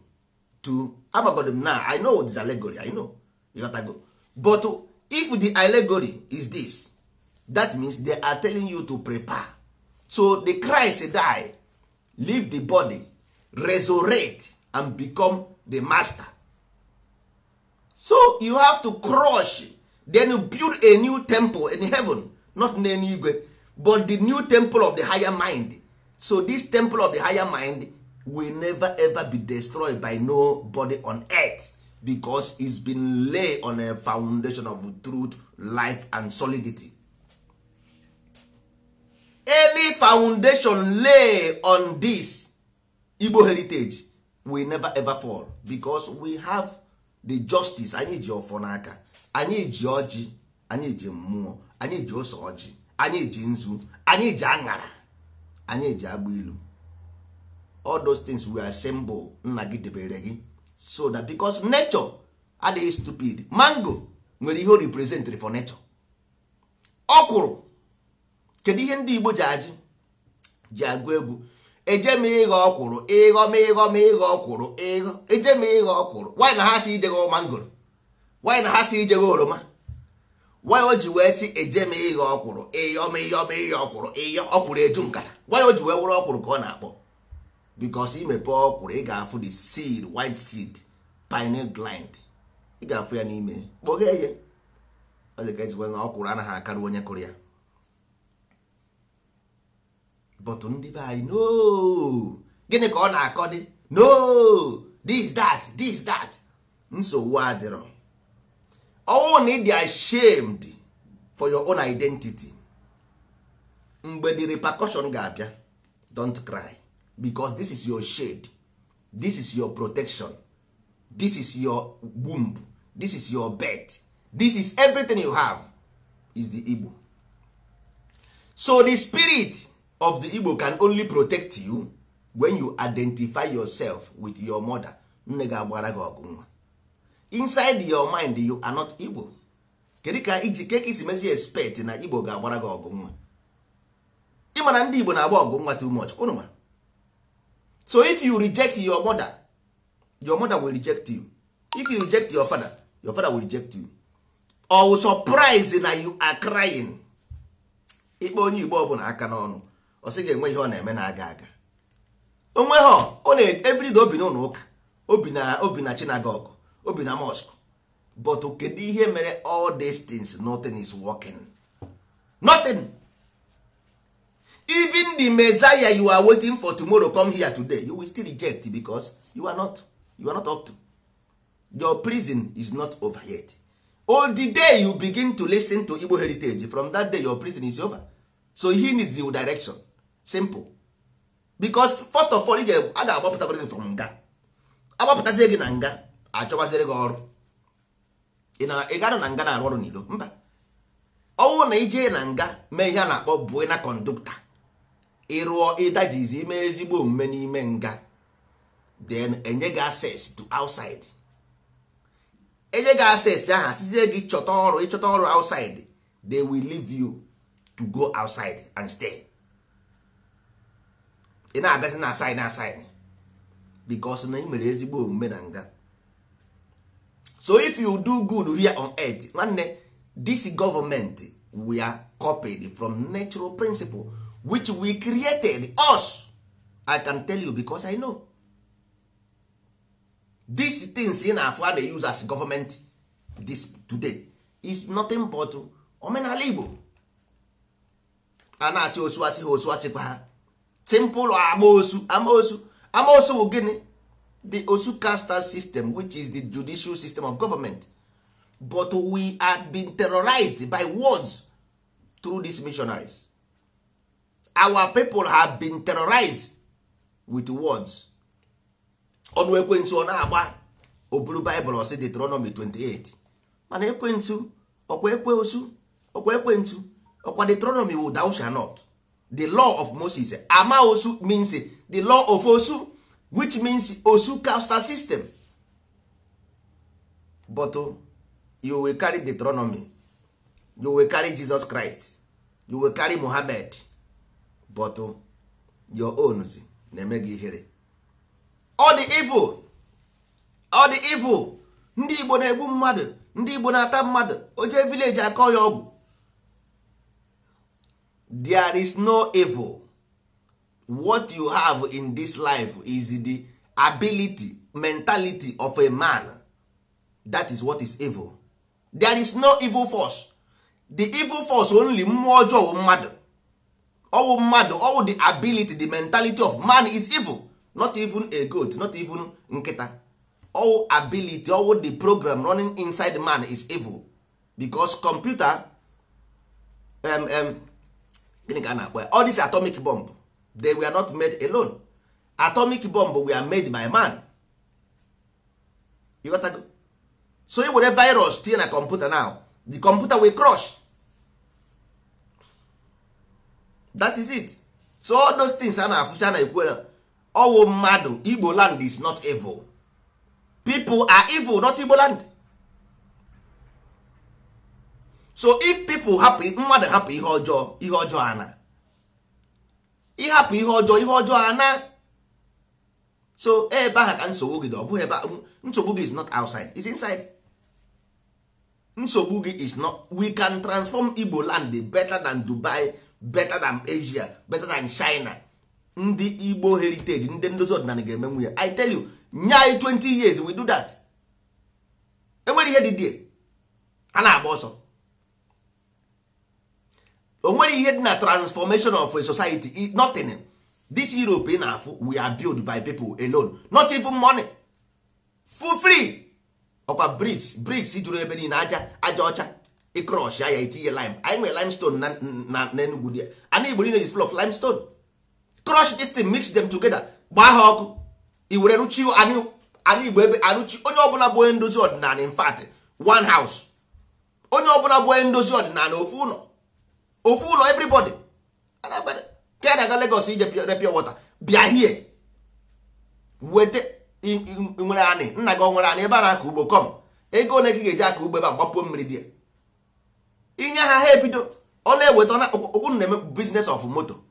to agbagodo m na I know this allegory, I know you got to go. But if the allegory is this, that means they are telling you to prepare. So the Christ die, leave the body, resurrect and become the master. So you have to crush, then you build a new temple in heaven, not n'eluigwe, but the new temple of the higher mind. So this temple of the higher mind will never ever be destroyed by nobody on earth, because it's been laid on a foundation of truth, life and solidity. Any foundation lay on this Igbo heritage will never ever fall, because we have the justice. Anyị ji ọfọ n'aka, anyị ji ọjị, anyị ji mmụọ, anyị ji ose ọjị, anyị ji nzu, anyị ji aṅara, anyị ji agba ilu. All those things were symbol nna gị debere gị, so that because nature adịghị stupid. Mango nwere ihe o represent for nature. Ọkwụrụ, kedu ihe ndị Igbo ji ajị ji agụ egwu? Eje m ịghọ ọkwụrụ, ịghọ m ịghọ m ịghọ ọkwụrụ, ịghọ eje m ịghọ ọkwụrụ. Why na ha si ijegho mangoro? Why na ha si ijegho oroma? Why o ji wee si eje m ịghọ ọkwụrụ, ịghọ m ịghọ m ịghọ ọkwụrụ, ịghọ ọkwụrụ eju nkata? Why o ji wee wụrụ ọkwụrụ ka ọ na-akpọ? Because imepe ọkwụrụ, ị ga-afụ the seed, white seed, pineal gland, ị ga-afụ ya n'ime. Kpọghee ya, ọ dị ka ezigbo na ọkwụrụ anaghị akarị onye kụrụ ya. But ndị be anyị, no, gịnị ka ọ na-akọ dị? No, this that, this that. Nsogbu adịrọ. Ọnwụ na ị dị ashamed for your own identity, mgbe the repercussion ga-abịa, don't cry, because this is your shade, this is your protection, this is your womb, this is your bed, this is everything you have is the Igbo. So the spirit of the Igbo can only protect you when you identify yourself with your mother. Nne gị agbara gị ọgụ nwa. Inside your mind you are not Igbo. Kedu ka iji ke ka isi mezi expect na Igbo ga-agbara gị ọgụ nwa? Ịma na ndị Igbo na-agba ọgụ nwa too much, unu ma. So if you reject your mother, your mother will reject you. If you reject your father, your father will reject you. Or surprise na you are crying. Ikpe onye Igbo ọbụla aka n'ọnụ, ọ sị ga-enwe ihe ọ na-eme na-aga aga. Onwe ha ọ na everyday obi n'ụlọ ụka, obi na synagogue, obi na mosque. But kedu ihe mere all these things? Nothing is working, nothing. Even the messiah you are waiting for tomorrow come here today, you will still reject, because you are not up to your prison is not over yet. All the day you begin to listen to Igbo heritage, from that day your prison is over. So he needs your direction, simple. Because first of all, a ga-agbapụta gị from nga, agbapụtazie gị na nga, achọbaziere gị ọrụ. Ị gara na nga na-arụ ọrụ n'ilo mba. Ọnwụ na ije na nga mee ihe a na-akpọ buena conducta, ịrụọ ịdajizi ime ezigbo omume n'ime nga, then enye gị access to outside. Enye gị access ahụ, asịzie gị chọta ọrụ. Ịchọta ọrụ outside, they will leave you to go outside and stay. Ị na-abịazi na aside na aside, because na ị mere ezigbo omume na nga. So if you do good here on earth, nwanne, this government, we are copied from natural principle which we created us. I can tell you because I know these things. Ị na-afụ a na-use as government this today is nothing but omenala Igbo. A na-asị osu, asị ha osu, asịkwa ha simple amaosu, amaosu, amaosu bụ gịnị? The osu caste system, which is the judicial system of government. But we are being terrorized by words through these missionaries. Our people have been terrorized with words. Ọnụ ekwensu ọ na-agba oburu Bible, ọsị Deuteronomy 28, mana ekwensu ọkwa ekwensu, ọkwa ekwensu, ọkwa Deuteronomy wụ thou shall not, the law of Moses. Ama osu means the law of osu, which means osu caste system. But you will carry Deuteronomy, you will carry Jesus Christ, you will carry Muhammad, but your own na-eme gị ihere. All the evil, all the evil. Ndị Igbo na-egbu mmadụ, ndị Igbo na-ata mmadụ, o jee village akọ ya ọgwụ. There is no evil. What you have in this life is the ability, mentality of a man. That is what is evil. There is no evil force. The evil force only, mmụọ ọjọọ wụ mmadụ, ọwụ mmadụ, ọwụ the ability, the mentality of man is evil. Not even a goat, not even nkịta. All ability, all the program running inside man is evil, because computer, gịnị ka a na-akpọ ya, all this atomic bomb, they were not made alone. Atomic bomb were made by man. You got to go. So i were virus tinye na computer now, the computer will crush. That is it. So all those things a na-afụcha na ekwu na ọwụ mmadụ. Igbo land is not evil. People are evil, not Igbo land. So if people hapụ mmadụ, hapụ ihe ọjọọ, ihe ọjọọ ana. Ịhapụ ihe ọjọọ, ihe ọjọọ ana. So ebe ahụ ka nsogbu gị dị. Ọ bụghị ebe nsogbu gị is not outside, is inside. Nsogbu gị is not. We can transform Igbo land better than Dubai, better than Asia, better than China. Ndị Igbo heritage, ndị ndozi ọdịnala ga-emenwu ya. I tell you, nye anyị 20 years, we do that. Enwere ihe dị die a na-agba ọsọ. O nwere ihe dị na transformation of a society, nothing. This Europe ị na-afụ, we are built by people alone, not even money, for free. Ọkwa bricks, bricks juru ebe niile, aja aja ọcha, ịcrush ya, itinye lime. Anyị nwere limestone na n'Enugu dị. Ana Igbo niile is full of limestone. Crush this thing, mix them together, gbaa ha ọkụ, i were rụchi ana Igbo ebe arụchi. Onye ọbụla bụ onye ndozi ọdịnala, in fact one house, onye ọbụla bụ onye ndozi ọdịnala, ofu ụlọ, ofu ụlọ, everybody ka na-aga Lagos ije pure water, bịa hie weta. Nwere anị nna gị, ọ nwere anị ebe a na-akọ ugbo, kom ego ole gị ga-eji akọ ugbo ebe a, gbapuo mmiri dị ya, inye ha, ha ebido ọ na-eweta. Unu na-eme business of moto,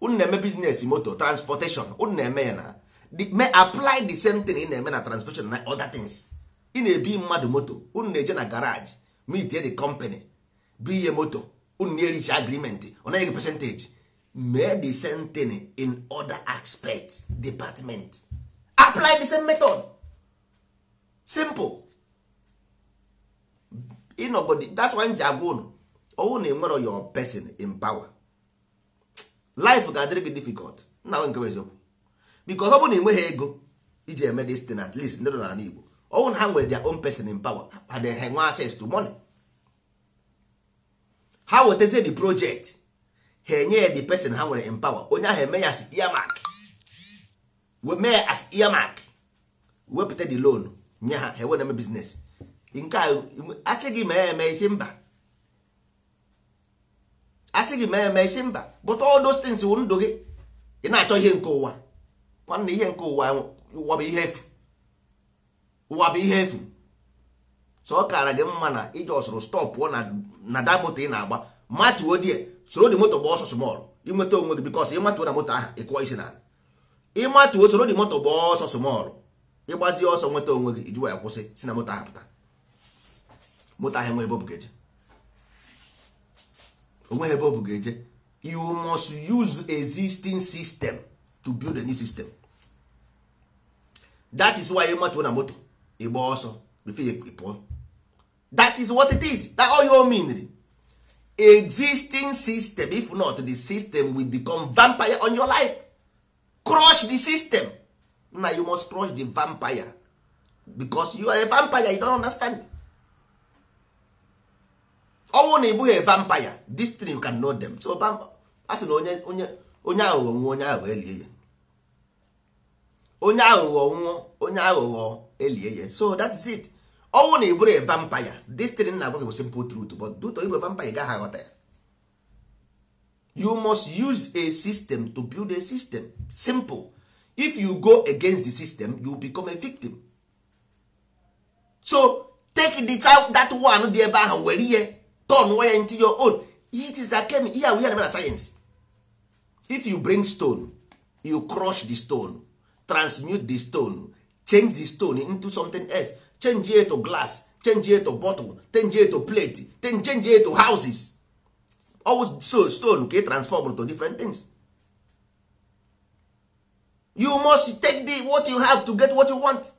unu na-eme business moto transportation, unu na-eme ya na may apply the same thing ị na-eme na transportation na other things. Ị na-ebi mmadụ moto, unu na-eje na garage, meet the company, bụ ihe moto unu na-erichi agreement, ọ naghị percentage. Mee the same thing in other aspect department, apply the same method, simple. Ịnọgodi, that's why m ji agwa unu, ọwụ na enwero your person in power, life ga-adịrị gị difficult. Nna nwe nke bụ eziokwu, because ọ bụrụ na ị nweghị ego iji eme this thing, at least ndị nọ n'ala Igbo, ọ bụrụ na ha nwere their own person in power, ha dey ha nwe access to money, ha wetazie the project, ha enye ya the person ha nwere in power, onye ahụ eme ya as earmark, mee ya as earmark, wepụta the loan nye ha, ha wee eme business. Nke a asị gị mee eme isi mba, asị gị mee eme isi mba. But all those things wụ ndụ gị. Ị na-achọ ihe nke ụwa, nwanne, ihe nke ụwa, ụwa bụ ihe efu, ụwa bụ ihe efu. So ọ kara gị mma na iji ọsụrụ stop pụọ na da moto ị na-agba, matuo die, soro dị moto gba ọsọ small, inweta onwe gị, because ịmatuo na moto ahụ, ịkụọ isi n'ala. Ịmatuo, soro dị moto gba ọsọ small, ịgbazie ọsọ, nweta onwe gị, iji wee kwụsị, si na moto ahụ pụta. Moto ahụ enweghị ebe ọ bụ ga-eje, onweghị ebe ọ bụ ga-eje. You must use existing system to build a new system. That is why ịmatuo na moto, ịgba ọsọ before you pụọ. That is what it is. That all you mean, existing system. If not, the system will become vampire on your life. Crush the system na. You must crush the vampire, because you are a vampire, you don't understand. Ọnwụ na ị bụghị a vampire, this thing you can know them. So a sị na onye aghụghọ nwụọ, onye aghụghọ elie ya. Onye aghụghọ nwụọ, onye aghụghọ elie ya. So that is it. Ọnwụ na ị bụrụ a vampire, this thing na-agwa gị bụ simple truth, but due to ịbụ vampire, ị gaghị aghọta ya. You must use a system to build a system, simple. If you go against the system, you become a victim. So take the that one dị ebe ahụ, were ihe turn ya into your own. It is a chemi ihe ahụ, ihe na-eme na science. If you bring stone, you crush the stone, transmute the stone, change the stone into something else, change it to glass, change it to bottle, change it to plate, then change it to houses. Always so stone ka transform to different things. You must take the what you have to get what you want.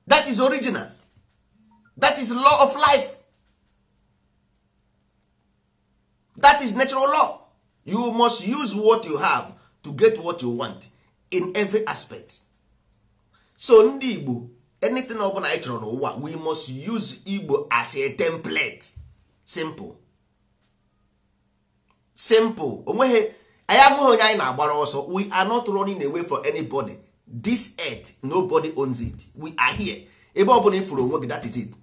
That is original. That is law of life. That is natural law. You must use what you have to get what you want in every aspect. So ndị Igbo, anything ọbụla anyị chọrọ n'ụwa, we must use Igbo as a template. Simple, simple. Onweghị anyị abụghị onye anyị na-agbara ọsọ. We are not running away for anybody. This earth, nobody owns it. We are here. Ebe ọbụla ifuru onwe gị, that is it.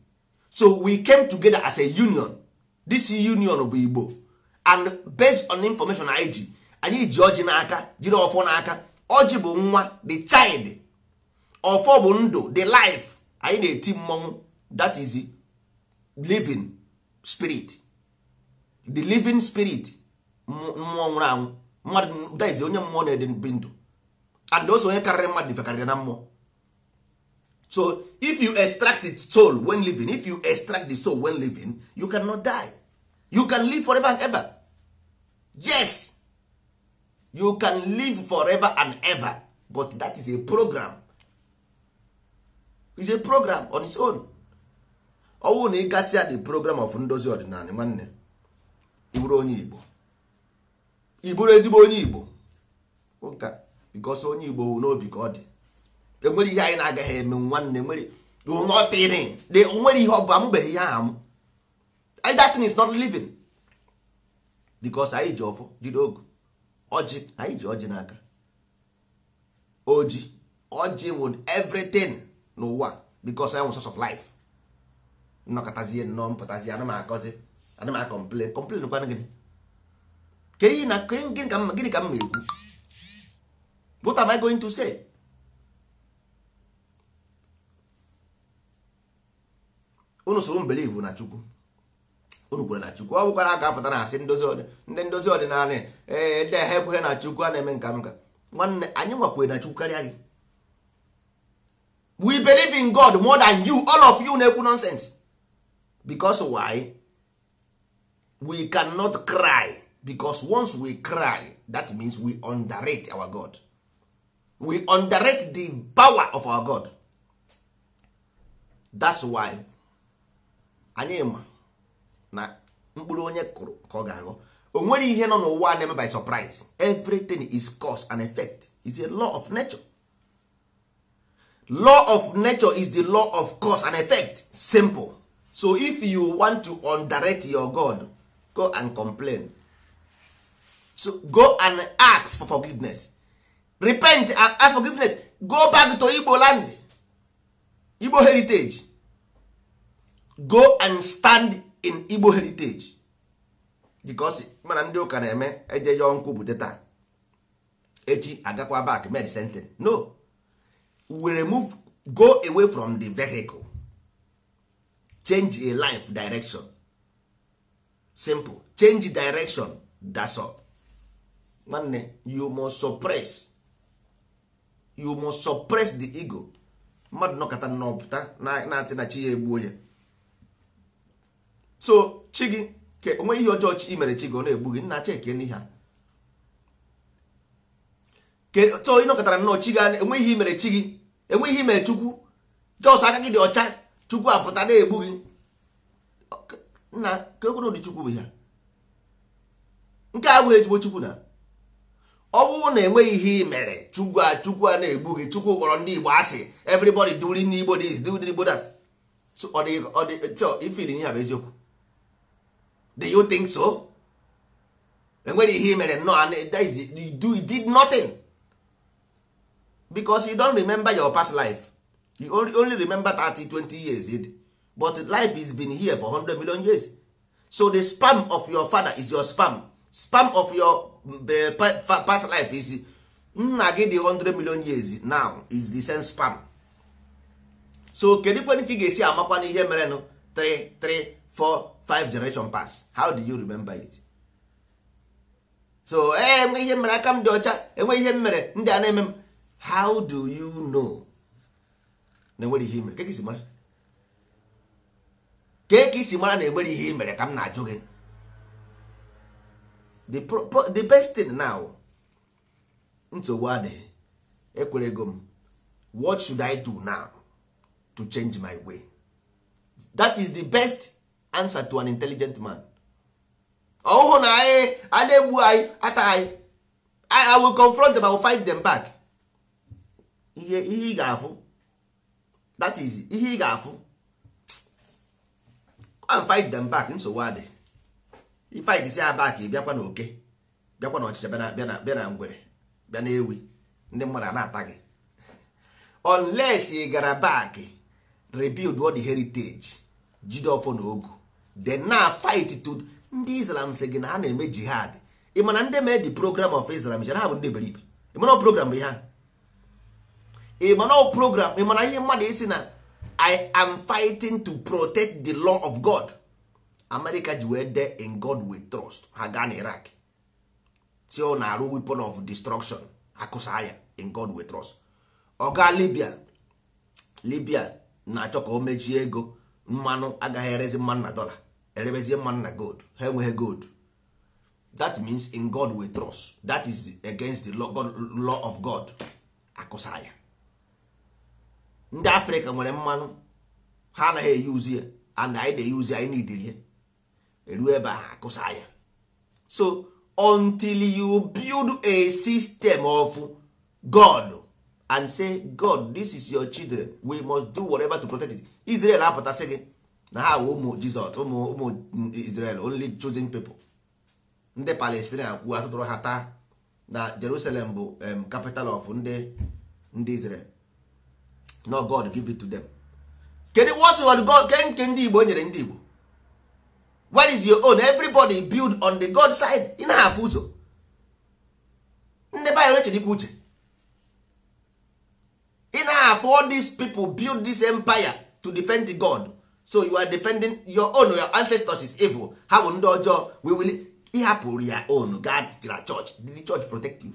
So we came together as a union. This union bụ Igbo, and based on information anyị ji, anyị ji ọjị n'aka, jiri ọfọ n'aka. Ọjị bụ nwa, the child. Ọfọ bụ ndụ, the life. Anyị na-eti mmọnwụ, that is living spirit, the living spirit. Mmụọ nwụrụ anwụ, mmadụ, that is onye mmụọ na-ede bi ndụ, and also onye karịrị mmadụ fekarịrị na mmụọ. So if you extract the soul when living, if you extract the soul when living, you cannot die. You can live forever and ever. Yes, you can live forever and ever, but that is a program, is a program on its own. Ọ bụrụ na ị gasịa the program of ndozi ọdịnala, nwanne, ị bụrụ onye Igbo, ị bụrụ ezigbo onye Igbo ụka, because onye Igbo wụ n'obi ka ọ dị. Enwere ihe anyị na-agaghị eme nwanne, nwere nothing. Onwere ihe ọ bụ amụbeghị ihe ahụ amụ. That thing is not living because anyị ji ọfọ jide ogu ọjị, anyị ji ọjị n'aka, oji ọjị with everything n'ụwa because anyị nwere source of life. Nnọkọtazie nnọọ mpụtazie, ana m akọzi, ana m complain complain kwanụ gịnị? Ka ihe na gịnị ka m gịnị ka m ma ekwu? What am I going to say? Unu soro m believe na Chukwu, unu kwere na Chukwu. Ọ bụkwara aka apụta na asị ndị ndozi ọdịnala, ee, ndị ha ekweghị na Chukwu, a na-eme nka nka. Nwanne, anyị nwakwere na Chukwu karịa gị. We believe in God more than you, all of you na-ekwu nonsense. Because why? We cannot cry, because once we cry, that means we underrate our God. We underrate the power of our God. That's why anyị ma na mkpụrụ onye kụrụ ka ọ ga-aghọ. O nwere ihe nọ n'ụwa na-eme by surprise. Everything is cause and effect. It's a law of nature. Law of nature is the law of cause and effect. Simple. So if you want to underrate your God, go and complain. So go and ask for forgiveness. Repent and ask forgiveness. Go back to Igbo land, Igbo heritage. Go and stand in Igbo heritage. Because mana ndị ụka na-eme eje yọọ nkwupụta taa, echi agakwa back med sentence. No, we remove, go away from the vehicle, change a life direction. Simple. Change direction, that's all. Nwanne, you must suppress, you must suppress the ego. Mmadụ nọkọta nnọpụta na-asị na chi ya egbuo ya. So chi gị ke onwe ihe ọjọọ chi mere, chi gị ọ na-egbu gị, nna, cheke n'ihe a. So ị nọkọtara nnọọ, chi gị enwe ihe mere chi gị, enwe ihe mere Chukwu, jos aka gị dị ọcha, Chukwu apụta na-egbu gị. Nna, ka ekwere ụdị Chukwu bụ ya nke a abụghị ezigbo Chukwu. Na ọ bụrụ na enweghị ihe ị mere Chukwu a, Chukwu a na-egbu gị. Chukwu kpọrọ ndị Igbo asị, everybody doing Igbo this, doing Igbo that. So ọ dị ọ dị so ifili ihe a bụ eziokwu? Do you think so? Enwere ihe ị mere nnọọ, that is, you did nothing because you don't remember your past life. You only remember 30 20 years, but life has been here for 100 million years. So the sperm of your father is your sperm. Sperm of your past life is nna gị dị 100 million years now is the same sperm. So kedu kwen ka ị ga-esi amakwa n'ihe merenụ 3 3 4 5 generation pass? How do you remember it? So ee, enwe ihe mere, aka m dị ọcha, enwe ihe m mere, ndị a na-eme m. How do you know na enwere ihe mere? Ka isi mara, ka isi mara na enwere ihe mere ka m na-ajụ gị. The best thing now, nsogbu adịghị, ekwere ego m. What should I do now to change my way? That is the best answer to an intelligent man. Ọhụụ na anyị a na-egbu anyị, ata anyị, I will confront them, I will fight them back. Ihe ị ga-afụ, that is ihe ị ga-afụ, and fight them back. Nsogbu adị, fight si ha back. Ị bịakwa na oke, bịakwa na ọchịcha, bịa na ngwere, bịa na ewi, ndị mmadụ a na-ata gị unless ị gara back, rebuild all the heritage, jide ọfọ na ogu, then na fight to ndị Islam. Sị gị na ha na-eme jihad. Ị mana ndị mee the program of Islam chere ha bụ ndị iberibe. Ị mana program bụ ihe ha, ị mana program, ị mana ihe mmadụ isi na "I am fighting to protect the law of God". America ji wee dee "In God We Trust". Ha gaa na Iraq, si ọ na-arụ weapon of destruction, akụsa ya "In God We Trust". Ọ gaa Libya, Libya na-achọ ka o mechie ego mmanụ, agaghị erezi mmanụ na dollar, erebezie mmanụ na gold. Ha enweghị gold. That means "In God We Trust", that is against the law, God, law of God. Akụsa ya. Ndị Afrịka nwere mmanụ, ha anaghị eyuzi ya, and anyị na-eyuzi, anyị nidiri ya. Eruo ebe ahụ, akụsa ya. So until you build a system of God and say, God, this is your children, we must do whatever to protect it. Israel apụtasị gị na ha wụ ụmụ Jizọs, ụmụ Israel, only chosen people. Ndị Palestine kwuo atụtụrụ ha taa na Jerusalem bụ capital of ndị Israel. No, God give it to them. Kedu what God nke ndị Igbo nyere ndị Igbo? What is your own? Everybody build on the God side. Ị na-afụ ụzọ. Ndị be anyị echedikwa uche. Ị na-afụ all these people build this empire to defend the God. So you are defending your own. Your ancestors is evil. Ha bụ ndị ọjọọ. We will ịhapụrụ ya own God na church. Did the church protect you?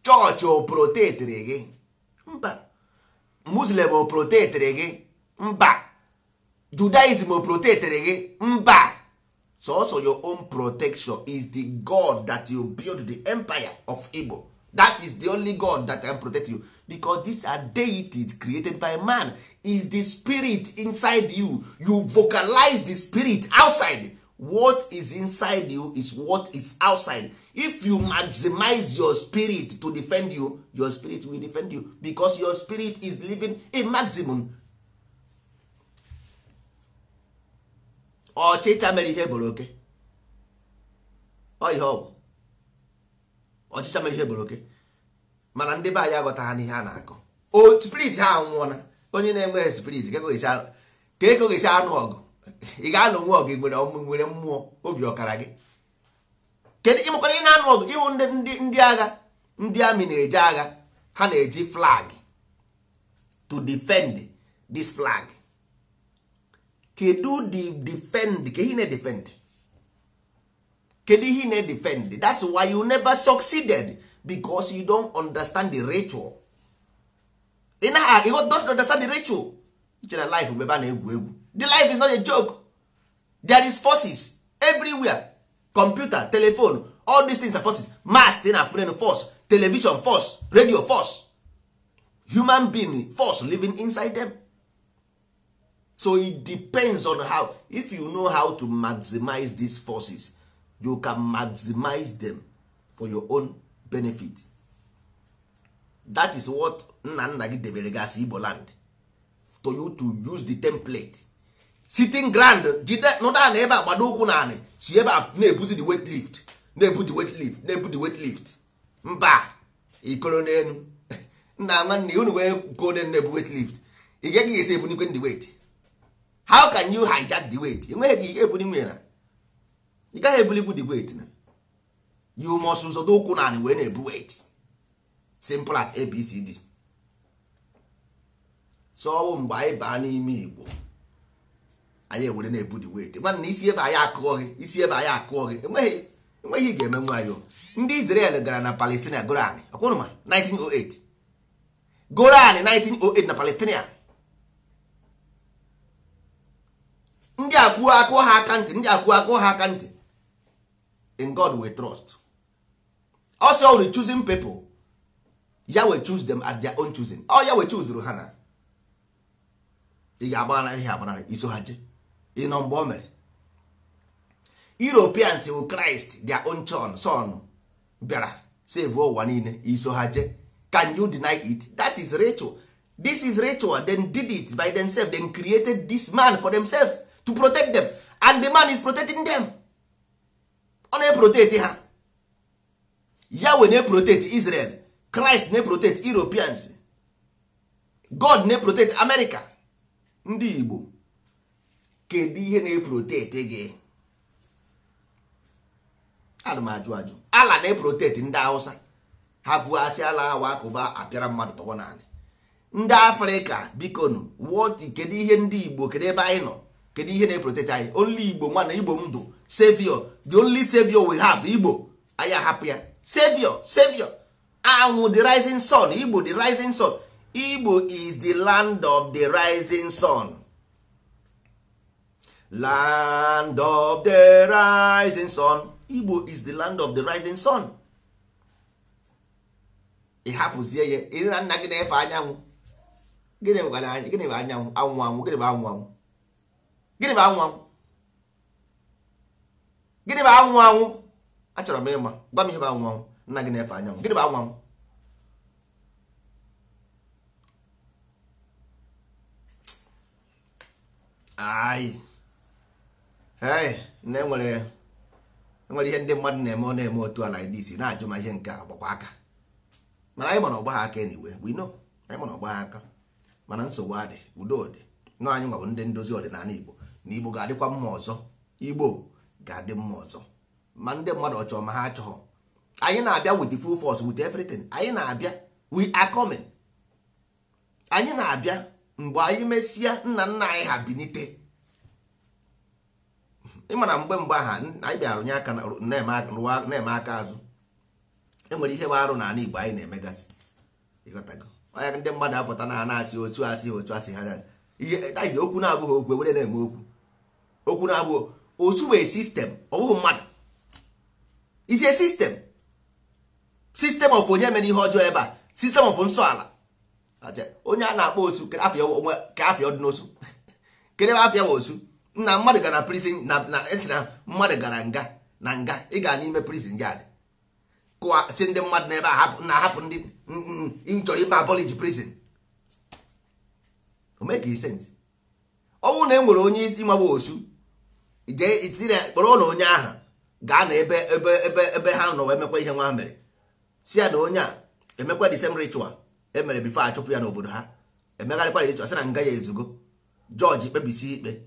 Church o protectịrị gị? Mba. Muslim o protectịrị gị? Mba. Judaism o protectịrị gị? Mba. So your own protection is the God that you build the empire of Igbo. That is the only God that can protect you, because these are deities created by man. Is the spirit inside you. You vocalize the spirit outside. What is inside you is what is outside. If you maximize your spirit to defend you, your spirit will defend you, because your spirit is living in maximum. Ọchịcha mere ihe boro oke. Ọ ihe ọ bụ. Ọchịcha mere ihe boro oke. Mana ndị be anyị aghọta ha n'ihe a na-akọ. O spirit ha anwụọna. Onye na-enweghị spirit ka ego ga-esi anụ ọgụ. Ị ga-anụ nwa ọgụ nwere mmụọ obi ọkara gị. Kedu ịmakwara ị na-anụ ọgụ ịhụ ndị agha, ndị amị na-eje agha, ha na-eji flag to defend this flag. Kedu the defend? Ke ihe na-defend? Kedu ihe na-defend? That's why you never succeeded, because you don't understand the ritual. You don't understand the ritual. Ichere life bụ ebe a na-egwu egwu. The life is not a joke. There is forces everywhere. Computer, telephone, all these things are forces. Mass thing are force, television force, radio force. Human being force living inside them. So it depends on how. If you know how to maximize these forces, you can maximize them for your own benefit. That is what nna nna gị debere gị as Igbo land, to you to use the template. Sitting ground, jide nọdụ na ebe a gbado ụkwụ na anị, si ebe a na-ebuzi the weight lift, na-ebu the weight lift, na-ebu the weight lift. Mba, ikoro n'elu. Nna nwanne unu wee koo n'elu na-ebu weight lift. Ị gaghị esi ebunikwe the weight. How can you hijack the weight? Enweghị gị ebuli nwere na. Ị gaghị ebulikwu the weight na. You must ụzọdo ụkwụ na anị wee na-ebu weight. Simple as ABCD. So ọ bụ mgbe anyị baa n'ime Igbo, anyị ewere na-ebu the weight. Nwanne isi ebe anyị akụọ gị, isi ebe anyị akụọ gị, enweghị ị ga-eme nwa ya. Ndị Israel gara na Palestina goro anị, ọkwụrụ ma 1908. Goro anị 1908 na Palestina. Ndị akwụọ akụọ ha aka ntị, ndị akwụọ akụọ ha aka ntị. In God we trust. Also the choosing people, Yahweh choose them as their own choosing. Oh, Yahweh choose ha na. Ị ga-agbanarị ha agbanarị, iso ha je. Ị nọ mgbe o mere. Europeans wụ Christ their own son bịara save ụwa niile, iso ha je. Can you deny it? That is ritual. This is ritual. They did it by themselves. They created this man for themselves to protect them, and the man is protecting them. Ọ na-eprotect ha. Yahweh na-eprotect Israel. Christ na-eprotect Europeans. God na-eprotect America. Ndị Igbo, kedu ihe na-eprotect gị? Ana m ajụ ajụ. Ala na-eprotect ndị Hausa. Ha kwughasị ala awa akụba apịara mmadụ tọgbọ naanị. Ndị Afrịka, bikonu, what kedu ihe ndị Igbo, kedu ebe anyị nọ? Kedu ihe na-eprotect anyị? Only Igbo nwana Igbo ndụ, savior, the only savior we have, Igbo. Anyị ahapụ ya. Savior, savior. Anwụ the rising sun, Igbo the rising sun. Igbo is the land of the rising sun. Land of the rising sun. Igbo is the land of the rising sun. Ị hapụzie ya, ị na nna gị na-efe anyanwụ. Gịnị bụ anyanwụ? Anwụ anwụ, gịnị bụ anwụ anwụ? Gịnị bụ anwụ anwụ? Gịnị bụ anwụ anwụ? Achọrọ m ịma, gwa m ihe bụ anwụ anwụ. Nna gị na-efe anyanwụ. Gịnị bụ anwụ anwụ? Ai hey, na enwere ihe ndị mmadụ na-eme, ọ na-eme otu ala this na-ajụ ma ihe nke a gbakwa aka. Mana anyị mana ọgba ha aka anyway, we know anyị mana ọgba ha aka, mana nsogbu adị, udo dị. Nọ anyị nwa bụ ndị ndozi ọdịnala Igbo, na Igbo ga-adịkwa mma ọzọ, Igbo ga-adị mma ọzọ. Ma ndị mmadụ ọchọọ ma ha achọghọ, anyị na-abịa with the full force, with everything. Anyị na-abịa, we are coming. Anyị na-abịa mgbe anyị mesịa nna nna anyị ha binite. Ịma na mgbe mgbe aha anyị bịara nye aka na-eme aka azụ, enwere ihe bụ arụ n'ala Igbo anyị na-emegasị. Ịghọtago? Onye ndị mmadụ apụta na na-asị otu asị otu asị ha ihe daizi okwu na-abụghị okwu ewere na-eme okwu okwu na-abụghị otu wee sistem. Ọ bụghị mmadụ, is a system, system of onye mere ihe ọjọọ ebe a, system of nsọ ala. Onye a na-akpọ otu ka afịa dị n'otu, kedụ ebe afịa osu na mmadụ gara prison na esi na mmadụ gara nga na nga ị ga n'ime prison yard kụwa si ndị mmadụ n'ebe na-ahapụ ndị nchọrọ ime abolish prison. O make sense? Ọ bụrụ na e nwere onye isi ịmagba osu, jee kpọrọ na onye ahụ gaa na ebe ebe ebe ebe ha nọ wee mekwa ihe nwa mere, si ya na onye a emekwa the same ritual emere before achụpụ ya n'obodo ha, emegharịkwa ritual sị na nga ya ezugo, jọji kpebisi ikpe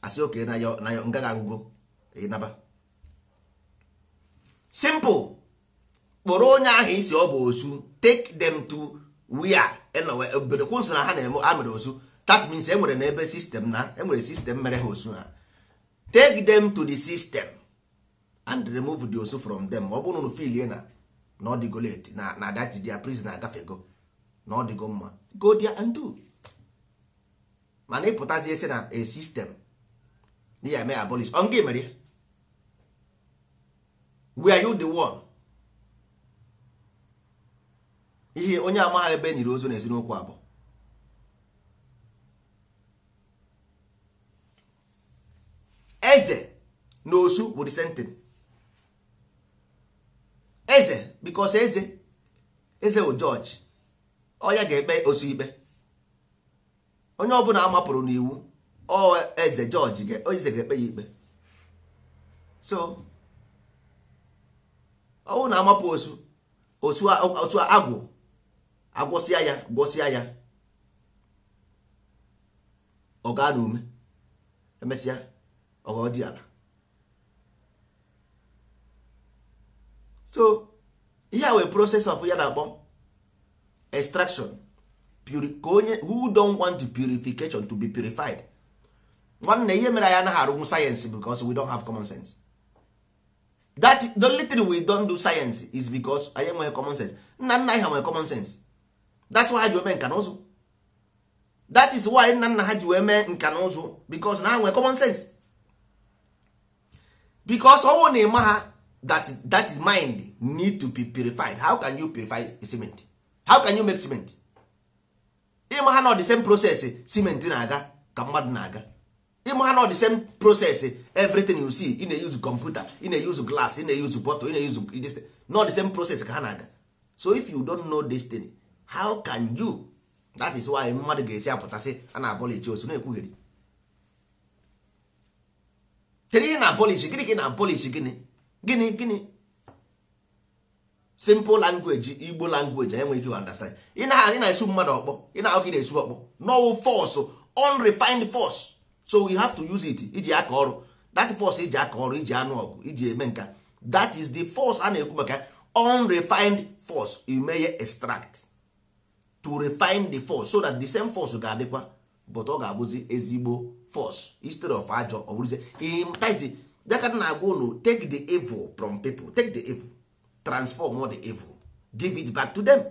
asị oke na ya nga ga-agụgo ịnaba. Simple. Kpọrọ onye ahụ isi ọ bụ osu, take them to where obodo kwụsị na ha na-eme a mere osu. That means enwere na ebe system na enwere system mere ha osu ha. Take them to the system and remove the osu from them. Ọ bụrụ na filie na na ọ dịgo late na that their prison agafego na ọ dịgo mma, go there and do. Mana ịpụtazi esi na a system na ya eme abolish ọ nga mere, were you the one? Ihe onye amaghị ebe e nyere ozu na ezinụkwụ abụọ. Eze na osu bụ the same thing. Eze because eze eze bụ judge, ọ ya ga-ekpe osu ikpe. Onye ọbụla amapụrụ n'iwu ọ eze judge eze ga-ekpe ya ikpe. So ọ bụrụ na amapụ osu osu agwụ agwọsịa ya gwọsịa ya, ọ gaa n'ume, emesịa ọ ghọọ dị ala. So ihe a wee process of ya na-akpọ extraction. Ka onye who don't want to purification to be purified. Nwanne ihe mere anyị anaghị arụnwu sayensị because we don't have common sense. That the only thing we don't do science is because anyị enweghị common sense. Nna nna anyị ha nwere common sense. That's why ha ji wee mee nka na ụzụ. That is why nna nna ha ji wee mee nka na ụzụ, because na ha nwere common sense. Because ọnwụ na ịma ha that is mind need to be purified. How can you purify cement? How can you make cement? Ịma ha na the same process cement na-aga ka mmadụ na-aga. Ịma ha na the same process everything you see, ị na-use computer, ị na-use glass, ị na-use bottle, ị na-use this, not the same process ka ha na-aga. So if you don't know this thing, how can you? That is why mmadụ ga-esi apụtasị a na-abolish osu na-ekwugheri. Kedu ihe na-abolish? Gịnị ka ị na-abolish? Gịnị gịnị gịnị? Simple language, Igbo language enweghị ike understand. Ị na-esu mmadụ ọkpọ, ị na-ahụ ka ị na-esu ọkpọ. No force, unrefined force. So we have to use it iji aka ọrụ. That force iji aka ọrụ, iji anụ ọgụ, iji eme nka. That is the force a na-ekwu maka unrefined force. You may extract to refine the force so that the same force ga-adịkwa, but ọ ga-abụzi ezigbo force instead of ajọ. Ọ bụrụzie daka na-agwa unu, take the evil from people, take the evil, transform all the evil, give it back to them.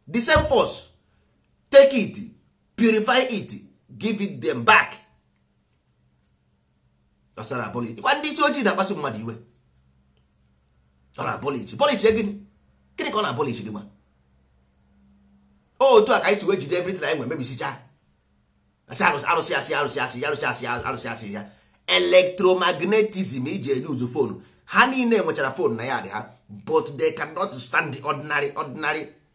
The same force, take it, purify it, give it them back. Kwa ndị isi ojii na-akpasu mmadụ iwe. Ọ na-abolish polish gịnị? Gịnị ka ọ na-abolish dị ma? Otu a ka anyị si wee jide everything anyị nwere mebisicha. Asị arụsị asị arụsị asị arụsị asị arụsị asị ya. Electromagnetism iji eji uzu phone. Ha niile nwechara phone na ya dị ha, but they cannot stand the ordinary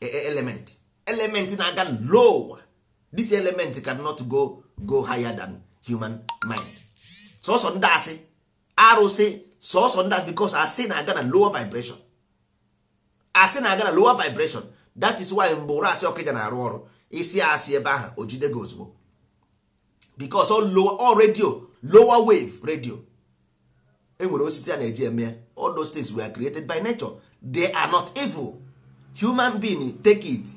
element. Element na-aga low. This element cannot go go higher than human mind. Sọsọ ndị asị arụsị, sọsọ ndị asị, because asị na-aga na lower vibration, asị na-aga na lower vibration. That is why mgbe ụra asị ọkịja na-arụ ọrụ, isi asị ebe ahụ o jide gị ozugbo, because all lower, all radio, lower wave radio. Enwere osisi a na-eji eme ya. All those things were created by nature, they are not evil. Human being take it,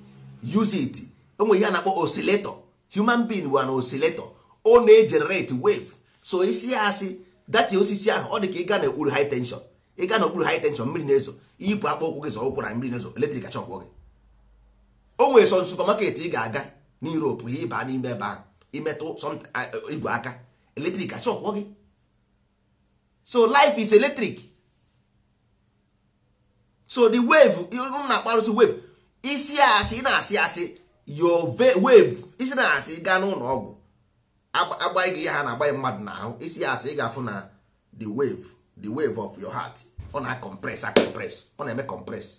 use it. Enwere ihe a na-akpọ oscillator. Human being were an oscillator, ọ na-egenerate wave. So isi asị dati osisi ahụ, ọ dị ka ịga n'okpuru high tension, ịga n'okpuru high tension, mmiri na-ezo, iyipụ akpa ụkwụ gị zọ ụkwụ na mmiri na-ezo, eletrik achọkwụ gị. O nwere sọ supermarket ị ga-aga n'Europe, ihe ịba n'ime ebe ahụ, imetụ igwe aka, eletrik achọkwụ gị. So life is electric. So the wave m na-akparụsị wave, isi asị na-asị asị your wave, isi na-asị gaa n'ụlọ ọgwụ agbaghị gị ihe ha na-agbaghị mmadụ n'ahụ, isi asị ị ga-afụ na the wave, the wave of your heart, ọ na-compress compress, ọ na-eme compress,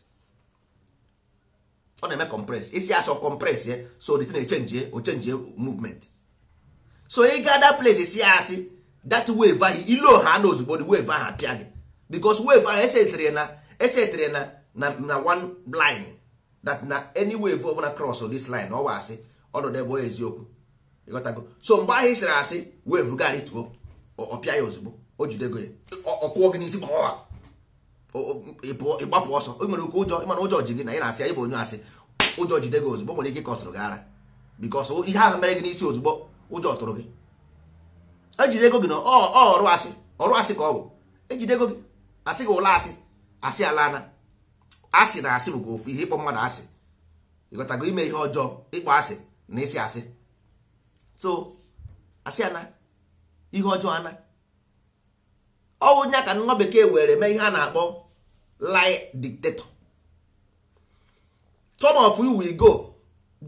ọ na-eme compress. Isi asị ọ compress ya, so the thing echenjie, o chenjie movement. So ị gaa that place, isi asị that wave ahụ ilo ha na ozugbo the wave ahụ apịa gị, because wave ahụ esetere na esetere na na one line, that na any wave ọbụla cross this line, ọ wa asị ọnọdụ ebe eziokwu, ịghọtago. So mgbe ahụ ị sịrị asị, wave garị tuo, ọpịa ya ozugbo, o jidego ya, ọ kụọ gị n'isi gbawa, ịgbapụ ọsọ. O nwere oke ụjọ, ịmana ụjọ ji gị na ị na-asị ya, ịbụ onye asị, ụjọ jide gị ozugbo, nwere ike ịkọsịrị gị ara, because ihe ahụ mere gị n'isi ozugbo, ụjọ tụrụ gị, ejidego gị na ọrụ asị, ọrụ asị ka ọ bụ, ejidego gị, asị gị ụlọ asị, asị alana, asị na asị bụkwa ofu ihe. Ịkpọ mmadụ asị, ịghọtago, ime ihe ọjọọ, ịkpọ asị na isi asị. So asị ana ihe ọjọọ ana ọwụ nya ka nwa bekee were mee ihe a na-akpọ lie dictator. Some of you will go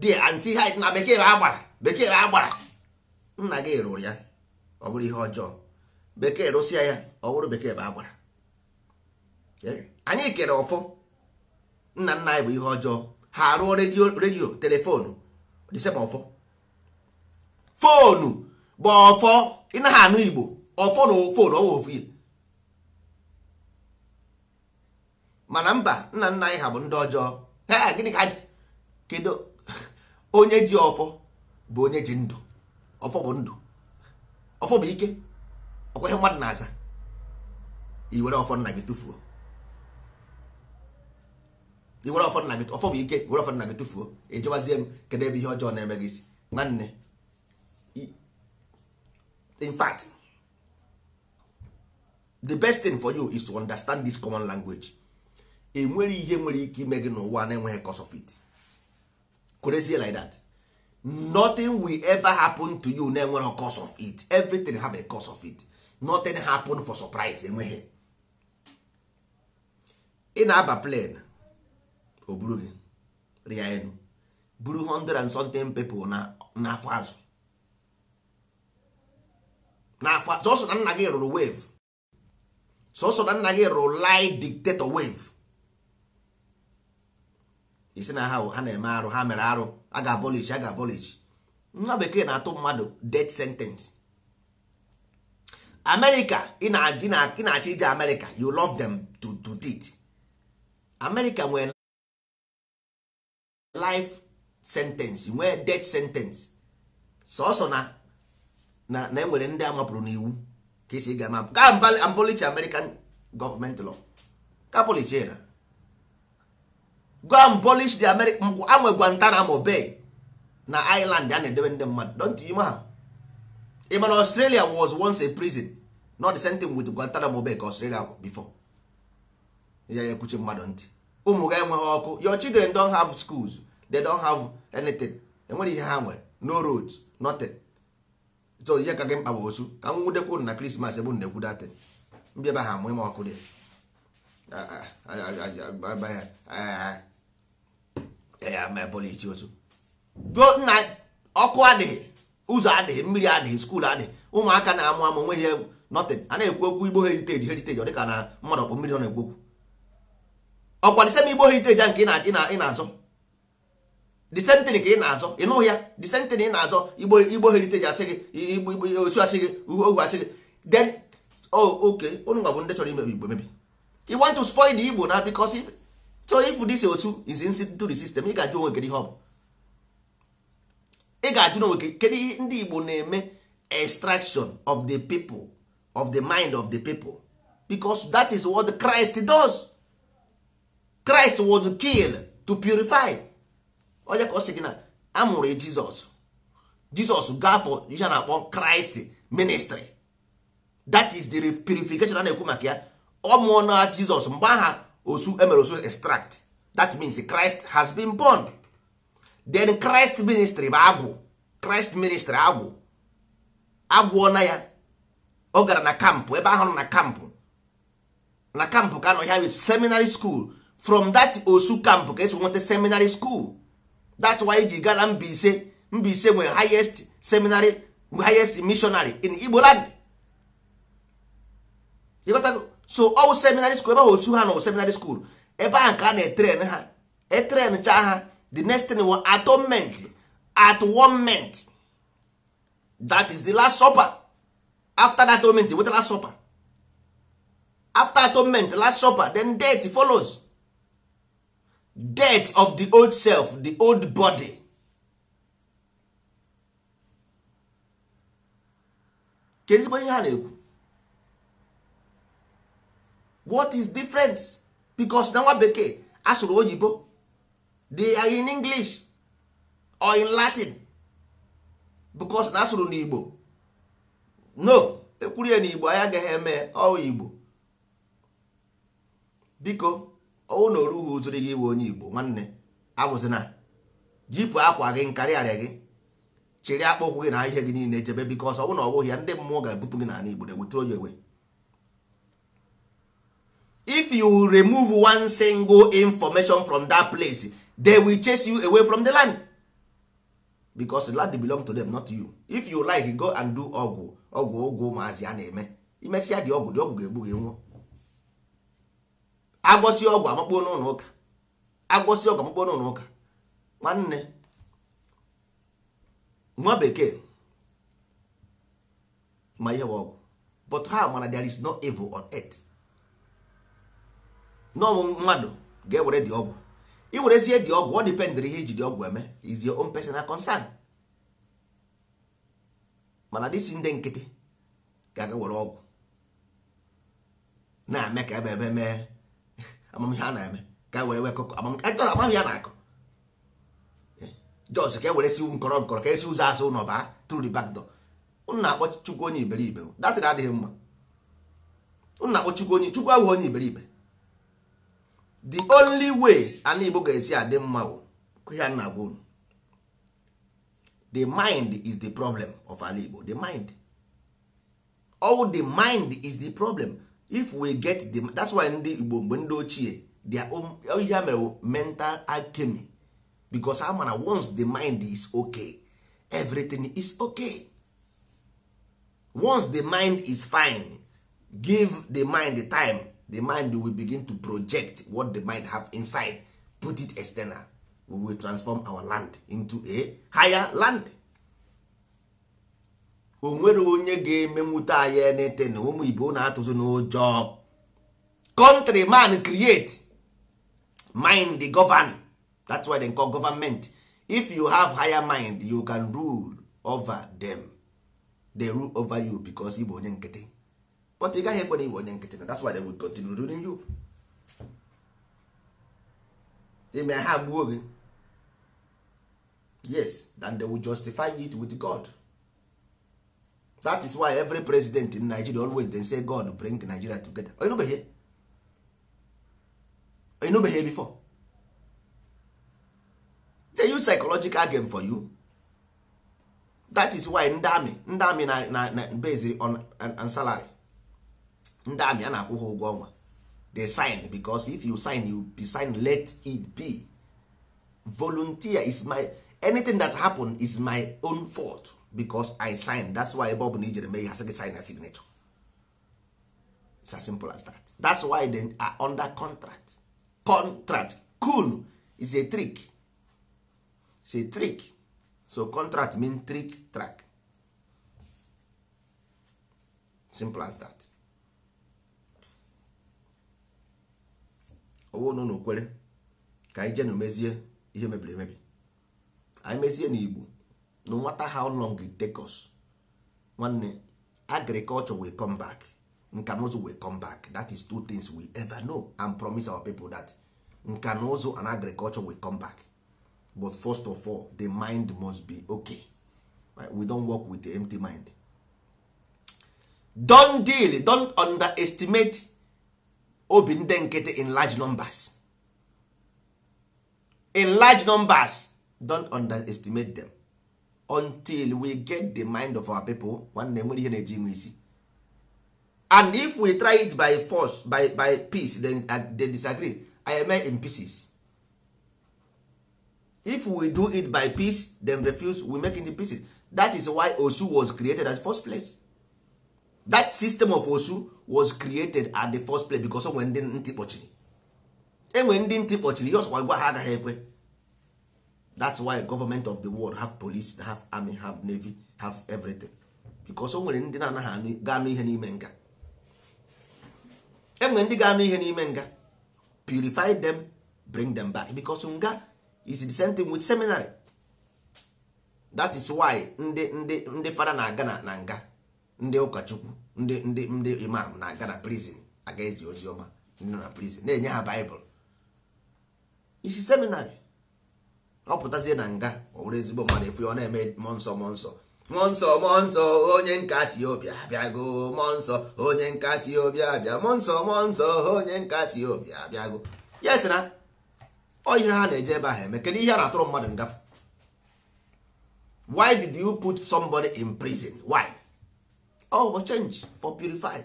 there and see how na bekee bụ agbara, bekee bụ agbara, nna gị rụrụ ya, ọ bụrụ ihe ọjọọ, bekee rụsịa ya, ọ bụrụ bekee bụ agbara. Anyị kere ọfọ nna nna anyị bụ ihe ọjọọ, ha arụọ redio, redio telephone, the same ọfọ, phone bụ ọfọ, ị naghị anụ Igbo, ọfọ na phone ọwụ ofu ihe. Mana mba, nna nna anyị ha bụ ndị ọjọọ ha, gịnị ka kedu onye ji ọfọ bụ onye ji ndụ, ọfọ bụ ndụ, ọfọ bụ ike, ọkwa ihe mmadụ na-aza, i were ọfọ nna gị tụfuo, i were ọfọ nna gị, ọfọ bụ ike, were ọfọ nna gị tụfuo, ị jụwazie m kedu ebe ihe ọjọọ na-eme gị isi. Nwanne, in fact, the best thing for you is to understand this common language. Enwere ihe nwere ike ime gị n'ụwa na-enweghị cause of it. Kwerezie like that, nothing will ever happen to you na-enweghị cause of it. Everything have a cause of it. Nothing happen for surprise. Enweghị. Ị na-aba plane, o buru gị rịa elu, buru 100 and something people na n'afọ azụ, n'afọ. Sọsọ na nna gị rụrụ wave, sọsọ na nna gị rụrụ lie dictator wave, isi na ha ha na-eme arụ, ha mere arụ, a ga-abolish, a ga-abolish. Nwa bekee na-atụ mmadụ death sentence. America, ị na-achọ ije America, you love them to death. America nwere life sentence, nwee death sentence. Sọsọ na enwere ndị a mapụrụ n'iwu ka esi ga ama ga abolish American government law, ga abolish ya na go abolish the American. Anwe Guantanamo Bay na island a na-edebe ndị mmadụ. Don't you know Even Australia was once a prison? Not the same thing with Guantanamo Bay ka Australia before ya ya ekwuchi mmadụ ntị. Ụmụ ga enweghị ọkụ, your children don't have schools, they don't have anything, enwere ihe ha nwere, no roads, nothing. So ihe ka gị mkpa bụ osu ka m nwudekwu na Krismas ebe na-ekwu datin mbịa ebe ha amụ ime ọkụ dị otu nna. Ọkụ adịghị, ụzọ adịghị, mmiri adịghị, school adịghị, ụmụaka na-amụ amụ nweghị nothing. A na-ekwu okwu Igbo heritage, heritage, ọ dịka na mmadụ ọkpọ mmiri ọ na-ekwu okwu. Ọkwa the same Igbo heritage nke ị na-azọ. The same thing ka ị na-azọ, ị nụghị ya. The same thing ị na-azọ, Igbo, Igbo heritage asị gị, Igbo, Igbo osu asị gị, ohu asị gị. Then oh, okay, unu nwa bụ ndị chọrọ imebi Igbo emebi. You want to spoil the Igbo na, because if so, if this otu is into the system, ị ga-ajụ onwe kedu ihe ọ bụ. Ị ga-ajụ n'onwe gị kedu ihe ndị Igbo na-eme, extraction of the people, of the mind of the people, because that is what Christ does. Christ was killed to purify. Onye ka ọ sị gị na a mụrụ Jizọs, Jizọs gaa for ihe a na-akpọ Christ ministry. That is the purification a na-ekwu maka ya. Ọ mụọ na Jizọs mgbe aha osu emere osu extract. That means Christ has been born. Then Christ ministry bụ agwụ. Christ ministry agwụ, agwụọ na ya. Ọ gara na camp, ebe ahụ nọ na camp, na camp ka nọ ya with seminary school. From that osu camp ka esi nweta seminary school. That's why ji gaa na Mbaise. Mbaise nwere highest seminary, highest missionary in Igbo land. Ịghọtago? So all seminary school ebe ahụ osu ha nọ, seminary school ebe ahụ ka a na-etrain ha, etrain cha ha. The next thing was atonement, atonement. That is the last supper. After that atonement, with the last supper, after atonement, last supper, then death follows. Death of the old self, the old body. Kedu ezigbo ihe ha na-ekwu? What is difference? Because na nwa bekee asụrụ oyibo, they are in English or in Latin. Because na asụrụ n'Igbo, no ekwuru ya n'Igbo, anyị agaghị eme ọ Igbo. Biko, ọwụ na orughị ụzụrụ gị iwe onye Igbo, nwanne, abụzina jipụ akwa gị, nkarịarịa gị, chịrị akpụ ụkwụ gị na ihe gị niile jebe, because ọ bụ na ọ bụghị ya, ndị mmụọ ga-ebupụ gị n'ala Igbo na-eweta onye ewe. If you remove one single information from that place, they will chase you away from the land, because the land belong to them, not you. If you like, go and do ọgwụ, ọgwụ, ọgwụ ụmụazị a na-eme. Imesịa dị ọgwụ, dị ọgwụ ga-egbu gị nwụọ. Agwọsị ọgwụ amakpuo n'ụlọ ụka, agwọsị ọgwụ amakpuo n'ụlọ ụka. Nwanne, nwa bekee ma ihe bụ ọgwụ, but ha mana there is no evil on earth. N'ọmụ mmadụ ga-ewere dị ọgwụ, iwerezie dị ọgwụ, ọ dependịrị ihe iji dị ọgwụ eme, is your own personal concern. Mana dịsi ndị nkịtị ga-aga were ọgwụ na-eme ka ebe eme mee amamihe a na-eme ka were wekọkọ amamihe a na-akọ, jos ka e were si nkọrọ nkọrọ ka esi ụzọ azụ ụlọ baa through the back door. Unu na-akpọ Chukwu onye iberibe. Datịrị adịghị mma. Unu na-akpọ Chukwu onye, Chukwu abụghị onye iberibe. The only way ana Igbo ga-esi adị mma bụ ihe a na-agwa unu. The mind is the problem of ala Igbo. The mind, all the mind is the problem. If we get the, that's why ndị Igbo mgbe ndị ochie, their own ihe ha mere mental alchemy, because ha mana once the mind is okay, everything is okay. Once the mind is fine, give the mind the time, the mind will begin to project what the mind have inside, put it external. We will transform our land into a higher land. O nwere onye ga-emenwute anyị anything. Ụmụ Igbo na-atụzi n'ụjọ. Country man create, mind the govern. That's why they call government. If you have higher mind, you can rule over them. They rule over you because ị bụ onye nkịtị. But ị gaghị ekwe na ị bụ onye nkịtị na that's why they will continue ruling you. Ime ha gbuo gị, yes, then they will justify it with God. That is why every president in Nigeria always they say, "God bring Nigeria together." Oh, you know before they use psychological game for you. That is why ndị army na based on salary. Ndị army a na-akwụ ha ụgwọ ọnwa. They sign, because if you sign, you be sign. Let it be volunteer is my, anything that happen is my own fault because I sign. That's why ebe ọ bụla ijere mee ihe, asị gị sign a signature. It's as simple as that. That's why they are under contract. Contract kun is a trick. Say trick. So contract mean trick track. Simple as that. Ọwụ na unu kwere ka anyị jenu mezie ihe mebiri emebi. Anyị mezie n'Igbo, no matter how long it take us, nwanne, agriculture will come back, nka na ụzụ will come back. That is two things we ever know and promise our people, that nka na ụzụ and agriculture will come back. But first of all, the mind must be okay. Right? We don't work with the empty mind. Don't deal, don't underestimate obi ndị nkịtị in large numbers. In large numbers, don't underestimate them. Until we get the mind of our people, nwanne, nwere ihe na-eji inwe isi. And if we try it by force, by peace, then they disagree. I am in pieces. If we do it by peace, then refuse, we make it in pieces. That is why Osu was created at first place. That system of Osu was created at the first place because o nwere ndị ntị kpọchiri. Enwere ndị ntị kpọchiri, ya ọsọkwa gwa ha agaghị ekwe. That's why government of the world have police, have army, have navy, have everything. Because o nwere ndị na-anaghị ga-anụ ihe n'ime nga. Enwere ndị ga-anụ ihe n'ime nga. Purify them, bring them back. Because nga is the same thing with seminary. That is why ndị ndị ndị fada na-aga na nga, ndị ụkọchukwu, ndị ndị ndị imam na-aga na prison aga ezi ozi ọma, ndị nọ na prison na-enye ha Bible. Isi seminary ọ pụtazie na nga, ọ wụrụ ezigbo mmadụ, efu ya ọ na-eme mmụọ nsọ, mmụọ nsọ, mmụọ nsọ, mmụọ nsọ, onye nkasi obi abịago, mmụọ nsọ, onye nkasi obi abịa, mmụọ nsọ, mmụọ nsọ, onye nkasi obi abịago. Yes, na ọ ihe ha na-eje ebe ahụ eme. Kedu ihe a na-atụrụ mmadụ ngafe? Why did you put somebody in prison? Why? Oh, for change, for purify.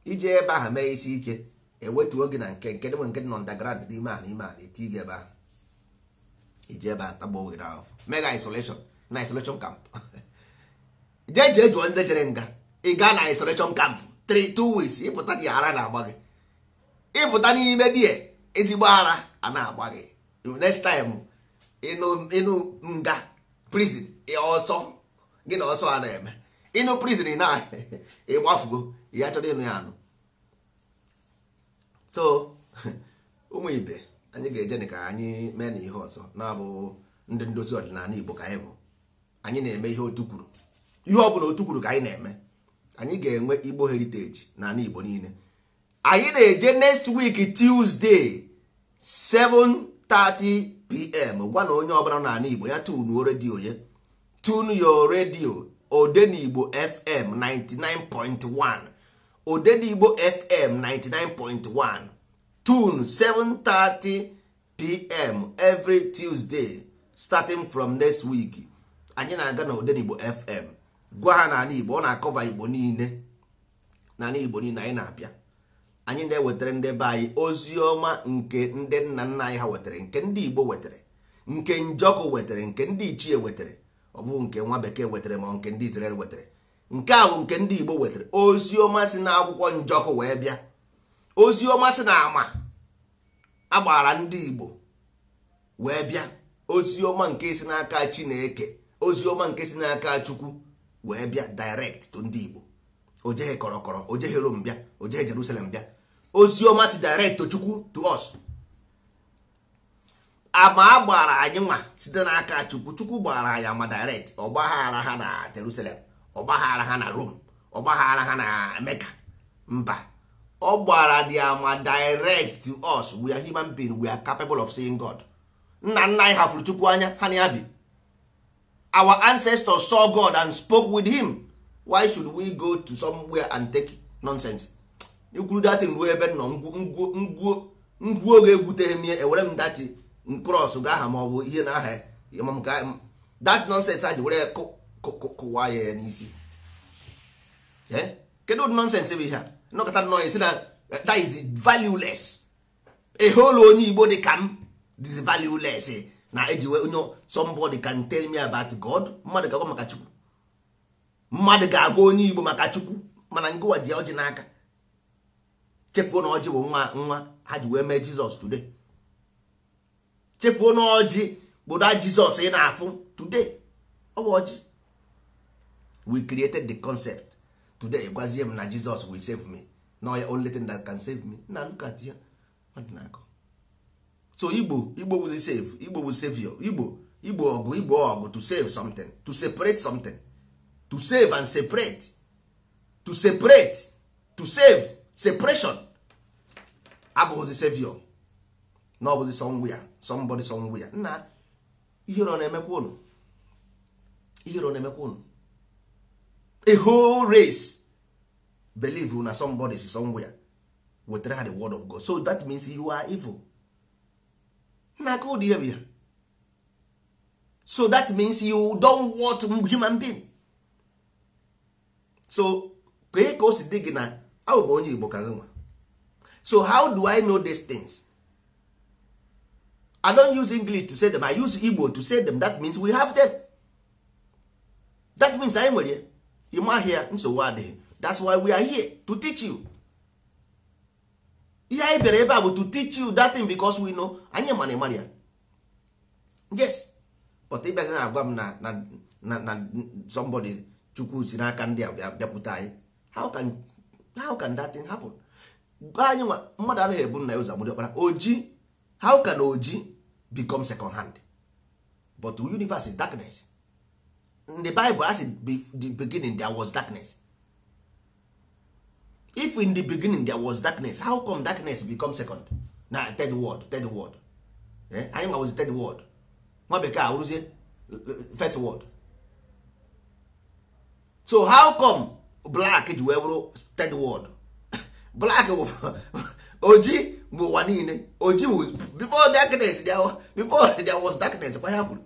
Ije ebe ahụ mee isi ike, ewetuo gị na nke nke dị nke dị na underground n'ime a n'ime a na-eti gị ebe ahụ. Ije ebe ahụ tagbuo gị n'ahụ. Mega isolation na isolation camp. Jee jee jụọ ndị jere nga. Ị gaa na isolation camp 3 2 weeks, ịpụta gị ara na-agba gị. Ịpụta n'ime die ezigbo ara a na-agba gị. Next time ịnụ ịnụ nga prison ọsọ gị na ọsọ a na-eme. Ịnụ prison ị na ịgbafugo ya chọrọ ịnụ ya anụ. So ụmụ ibe, anyị ga-eje ka anyị mee na ihe ọzọ na-abụ ndị ndozi ọdịnala Igbo ka anyị bụ. Anyị na-eme ihe otu kwuru, ihe ọ bụla otu kwuru ka anyị na-eme. Anyị ga-enwe Igbo heritage n'ala Igbo niile. Anyị na-eje next week Tuesday 7:30 p.m. Gwa na onye ọbụla n'ala Igbo ya tunuo redio ya, tune your radio, Odenigbo FM 99.1, Odenigbo FM 99.1. Tune 7:30 p.m. every Tuesday starting from next week. Anyị na-aga na Odenigbo FM. Gwa ha n'ala Igbo ọ na-akọva Igbo niile, n'ala Igbo niile. Anyị na-abịa, anyị na-ewetara ndị be anyị ozi ọma nke ndị nna nna anyị ha wetara, nke ndị Igbo wetara, nke Njọkụ wetara, nke ndị ichie wetara. Ọ bụ nke nwa bekee wetara ma nke ndị Israel wetara? Nke a bụ nke ndị Igbo wetara. Ozi ọma si na akwụkwọ Njọkụ wee bịa, ozi ọma si na ama agbara ndị Igbo wee bịa, ozi ọma nke si n'aka Chineke, ozi ọma nke si n'aka Chukwu wee bịa direct to ndị Igbo. O jeghị kọrọkọrọ, o jeghị Rome bịa, o jeghị Jerusalem bịa. Ozi ọma si direct to Chukwu to us. Ama a gbara anyị nwa site n'aka Chukwu. Chukwu gbara anyị ama direct. Ọ gbaghara ha na Jerusalem, ọ gbaghara ha na Rome, ọ gbaghara ha na Mecca? Mba, ọ gbara dị ama direct to us. We are human being, we are capable of seeing God. Nna nna anyị hafụrụ Chukwu anya, ha na ya bi. Our ancestors saw God and spoke with him. Why should we go to somewhere and take nonsense? Ikwuru datin ruo ebe nọ ngwu oge egwuteghị m ihe. Ewere m that cross ga aha ma ọ bụ ihe na aha that nonsense a ji were kụwa ya n'isi. Kedu ụdị nonsense bụ ihe a? Nnọkọta nnọọ esi na that is valueless. A whole onye Igbo dị ka m is valueless na ejiwe onye. Somebody can tell me about God? Mmadụ ga-agwa maka Chukwu? Mmadụ ga-agwa onye Igbo maka Chukwu? Mana ngụwa ji ọjị n'aka, chefuo na ọjị bụ nwa nwa ha ji wee mee Jizọs today. Chefuo na ọjị Bụ that Jesus ị na-afụ today, ọ bụ ọjị. We created the concept. Today gwazie m na Jesus will save me. No, ya only thing that can save me na look at ya mmadụ na-akọ. So Igbo, Igbo will save, Igbo will save you. Igbo, Igbo ọgụ, Igbo ọgụ to save something, to separate something, to save and separate, to separate, to save, separation. Abụghịzi savior na ọ bụzi somewhere, somebody somewhere. Nna, ihere ọ na-emekwa ụnụ? Ihere ọ na-emekwa ụnụ? A whole race believe na somebody is somewhere wetara ha the word of God. So that means you are evil. Nna, aka ụdị ihe bụ ya. So that means you don't want human being. So kee ka o si dị gị na abụ m onye Igbo ka gị nwa. So how do I know these things? I don't use English to say them, I use Igbo to say them. That means we have them. That means anyị nwere ime ahịa, nsogbu adịghị. That's why we are here to teach you. Ihe anyị bịara ebe a bụ to teach you that thing, because we know, anyị mana ịmara ya. Yes, but ịbịazi na-agwa m na somebody, Chukwu si n'aka ndị a bịakwute anyị. How can that thing happen? Gwa anyị nwa mmadụ anaghị ebu nna ya ụzọ agbụrụ ọkpara oji. How can oji become second hand? But the universe is darkness. In the Bible, as in the beginning there was darkness. If in the beginning there was darkness, how come darkness become second na third world? Third world, eh? Anyị nwa was third world, nwa bekee awụrụzie first world. So how come black ji wee bụrụ third world? Black bụ oji bụ ụwa niile. Oji bụ before darkness there, before there was darkness. Kwa ya kwuru,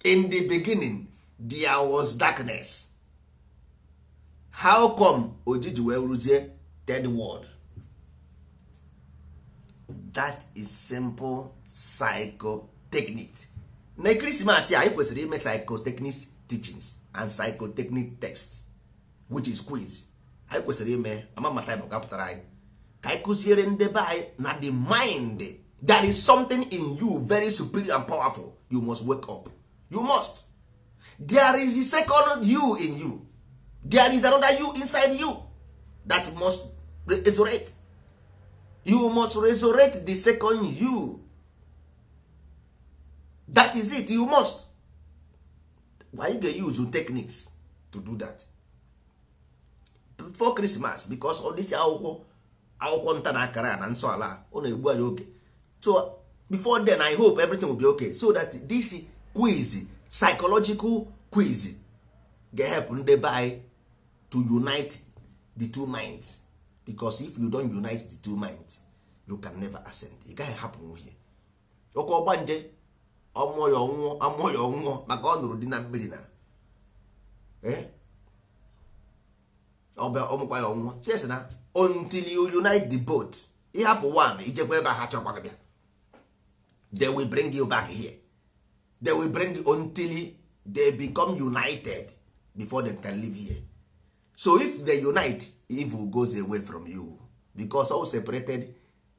"In the beginning there was darkness." How come oji ji wee rụzie third world? That is simple psychotechnics. Na Krismas anyị kwesịrị ime psychotechnics teachings and psychotechnic text, which is quiz. Anyị kwesịrị ime ama mata bụ kapụtara anyị ka anyị kụziere ndị be anyị na the mind, there is something in you very superior and powerful. You must wake up. You must. There is a second you in you. There is another you inside you that must resurrect. You must resurrect the second you. That is it. You must. Why you ga use techniques to do that before Christmas? Because all this akwụkwọ, akwụkwọ nta na akara na nsọ ala, ọ na-egbu anyị oge. So before then, I hope everything will be okay, so that this quiz, psychological quiz, ga-help ndị be anyị to unite the two minds, because if you don't unite the two minds, you can never ascend. Ị gaghị hapụ nwunye oke ọgbanje ọmụọ ya, ọnwụọ, amụọ ya, ọnwụọ, maka ọ nụrụ di na mmiri na ọbịa ọmụkwa ya, ọnwụọ. Ches na until you unite the both, ịhapụ one, ijekwa ebe ha chọkwa gị bịa, they will bring you back here. They will bring you until they become united before they can live here. So if they unite, evil goes away from you, because all separated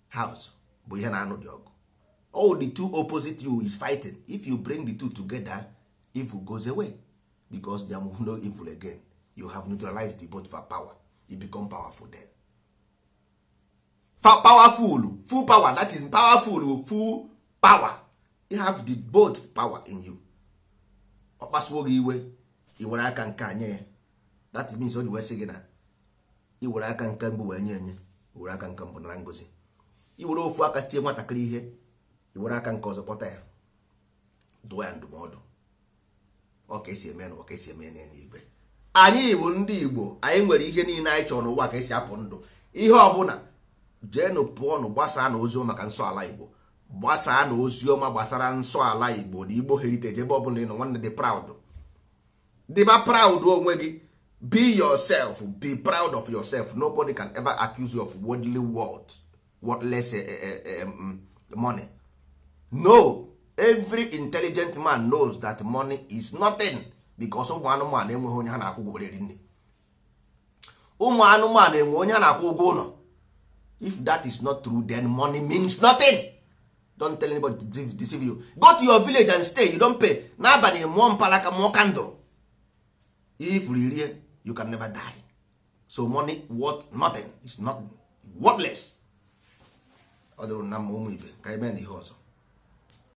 house bụ ihe na-anụ dị ọgụ. All the two opposite you is fighting. If you bring the two together, evil goes away, because there will no evil again. You have neutralized the both for power. You become powerful then. Powerful, full power. That is powerful, full power. You have the both power in you. Ọ kpasuo gị iwe, i were aka nke a nye ya. That means o ji wee sị gị na i were aka nke mbụ wee nye enye, i were aka nke mbụ nara ngozi. I were ofu aka tie nwatakịrị ihe, i were aka nke ọzọ kpọta ya, dụọ ya ndụmọdụ. Ọ ka esi eme n'ụwa, ka esi eme n'eluigwe. Anyị bụ ndị Igbo, anyị nwere ihe niile anyị chọrọ n'ụwa ka esi apụ ndụ. Ihe ọbụla, jeenụ, pụọnụ, gbasaa na oziọma maka nsọ ala Igbo, gbasaa na oziọma gbasara nsọ ala Igbo na Igbo heritage. Ebe ọbụla ị nọ, nwanne, dị proud, dịba proud onwe gị. Be yourself, be proud of yourself. Nobody can ever accuse you of worldly wealth, worthless money. No, every intelligent man knows that money is nothing, because ụmụ anụmanụ enweghị onye ha na-akwụ ụgwọ were eri nri. Ụmụ anụmanụ enwe onye ha na-akwụ ụgwọ ụlọ. If that is not true, then money means nothing. Don't tell anybody to deceive you. Go to your village and stay. You don't pay. N'abalị mụọ mpalaka, mụọ candle, ihe ifuru irie, you can never die. So money worth nothing. Is not worthless. Ọ dịrị na mma, ụmụ ibe, ka anyị mee na ihe ọzọ.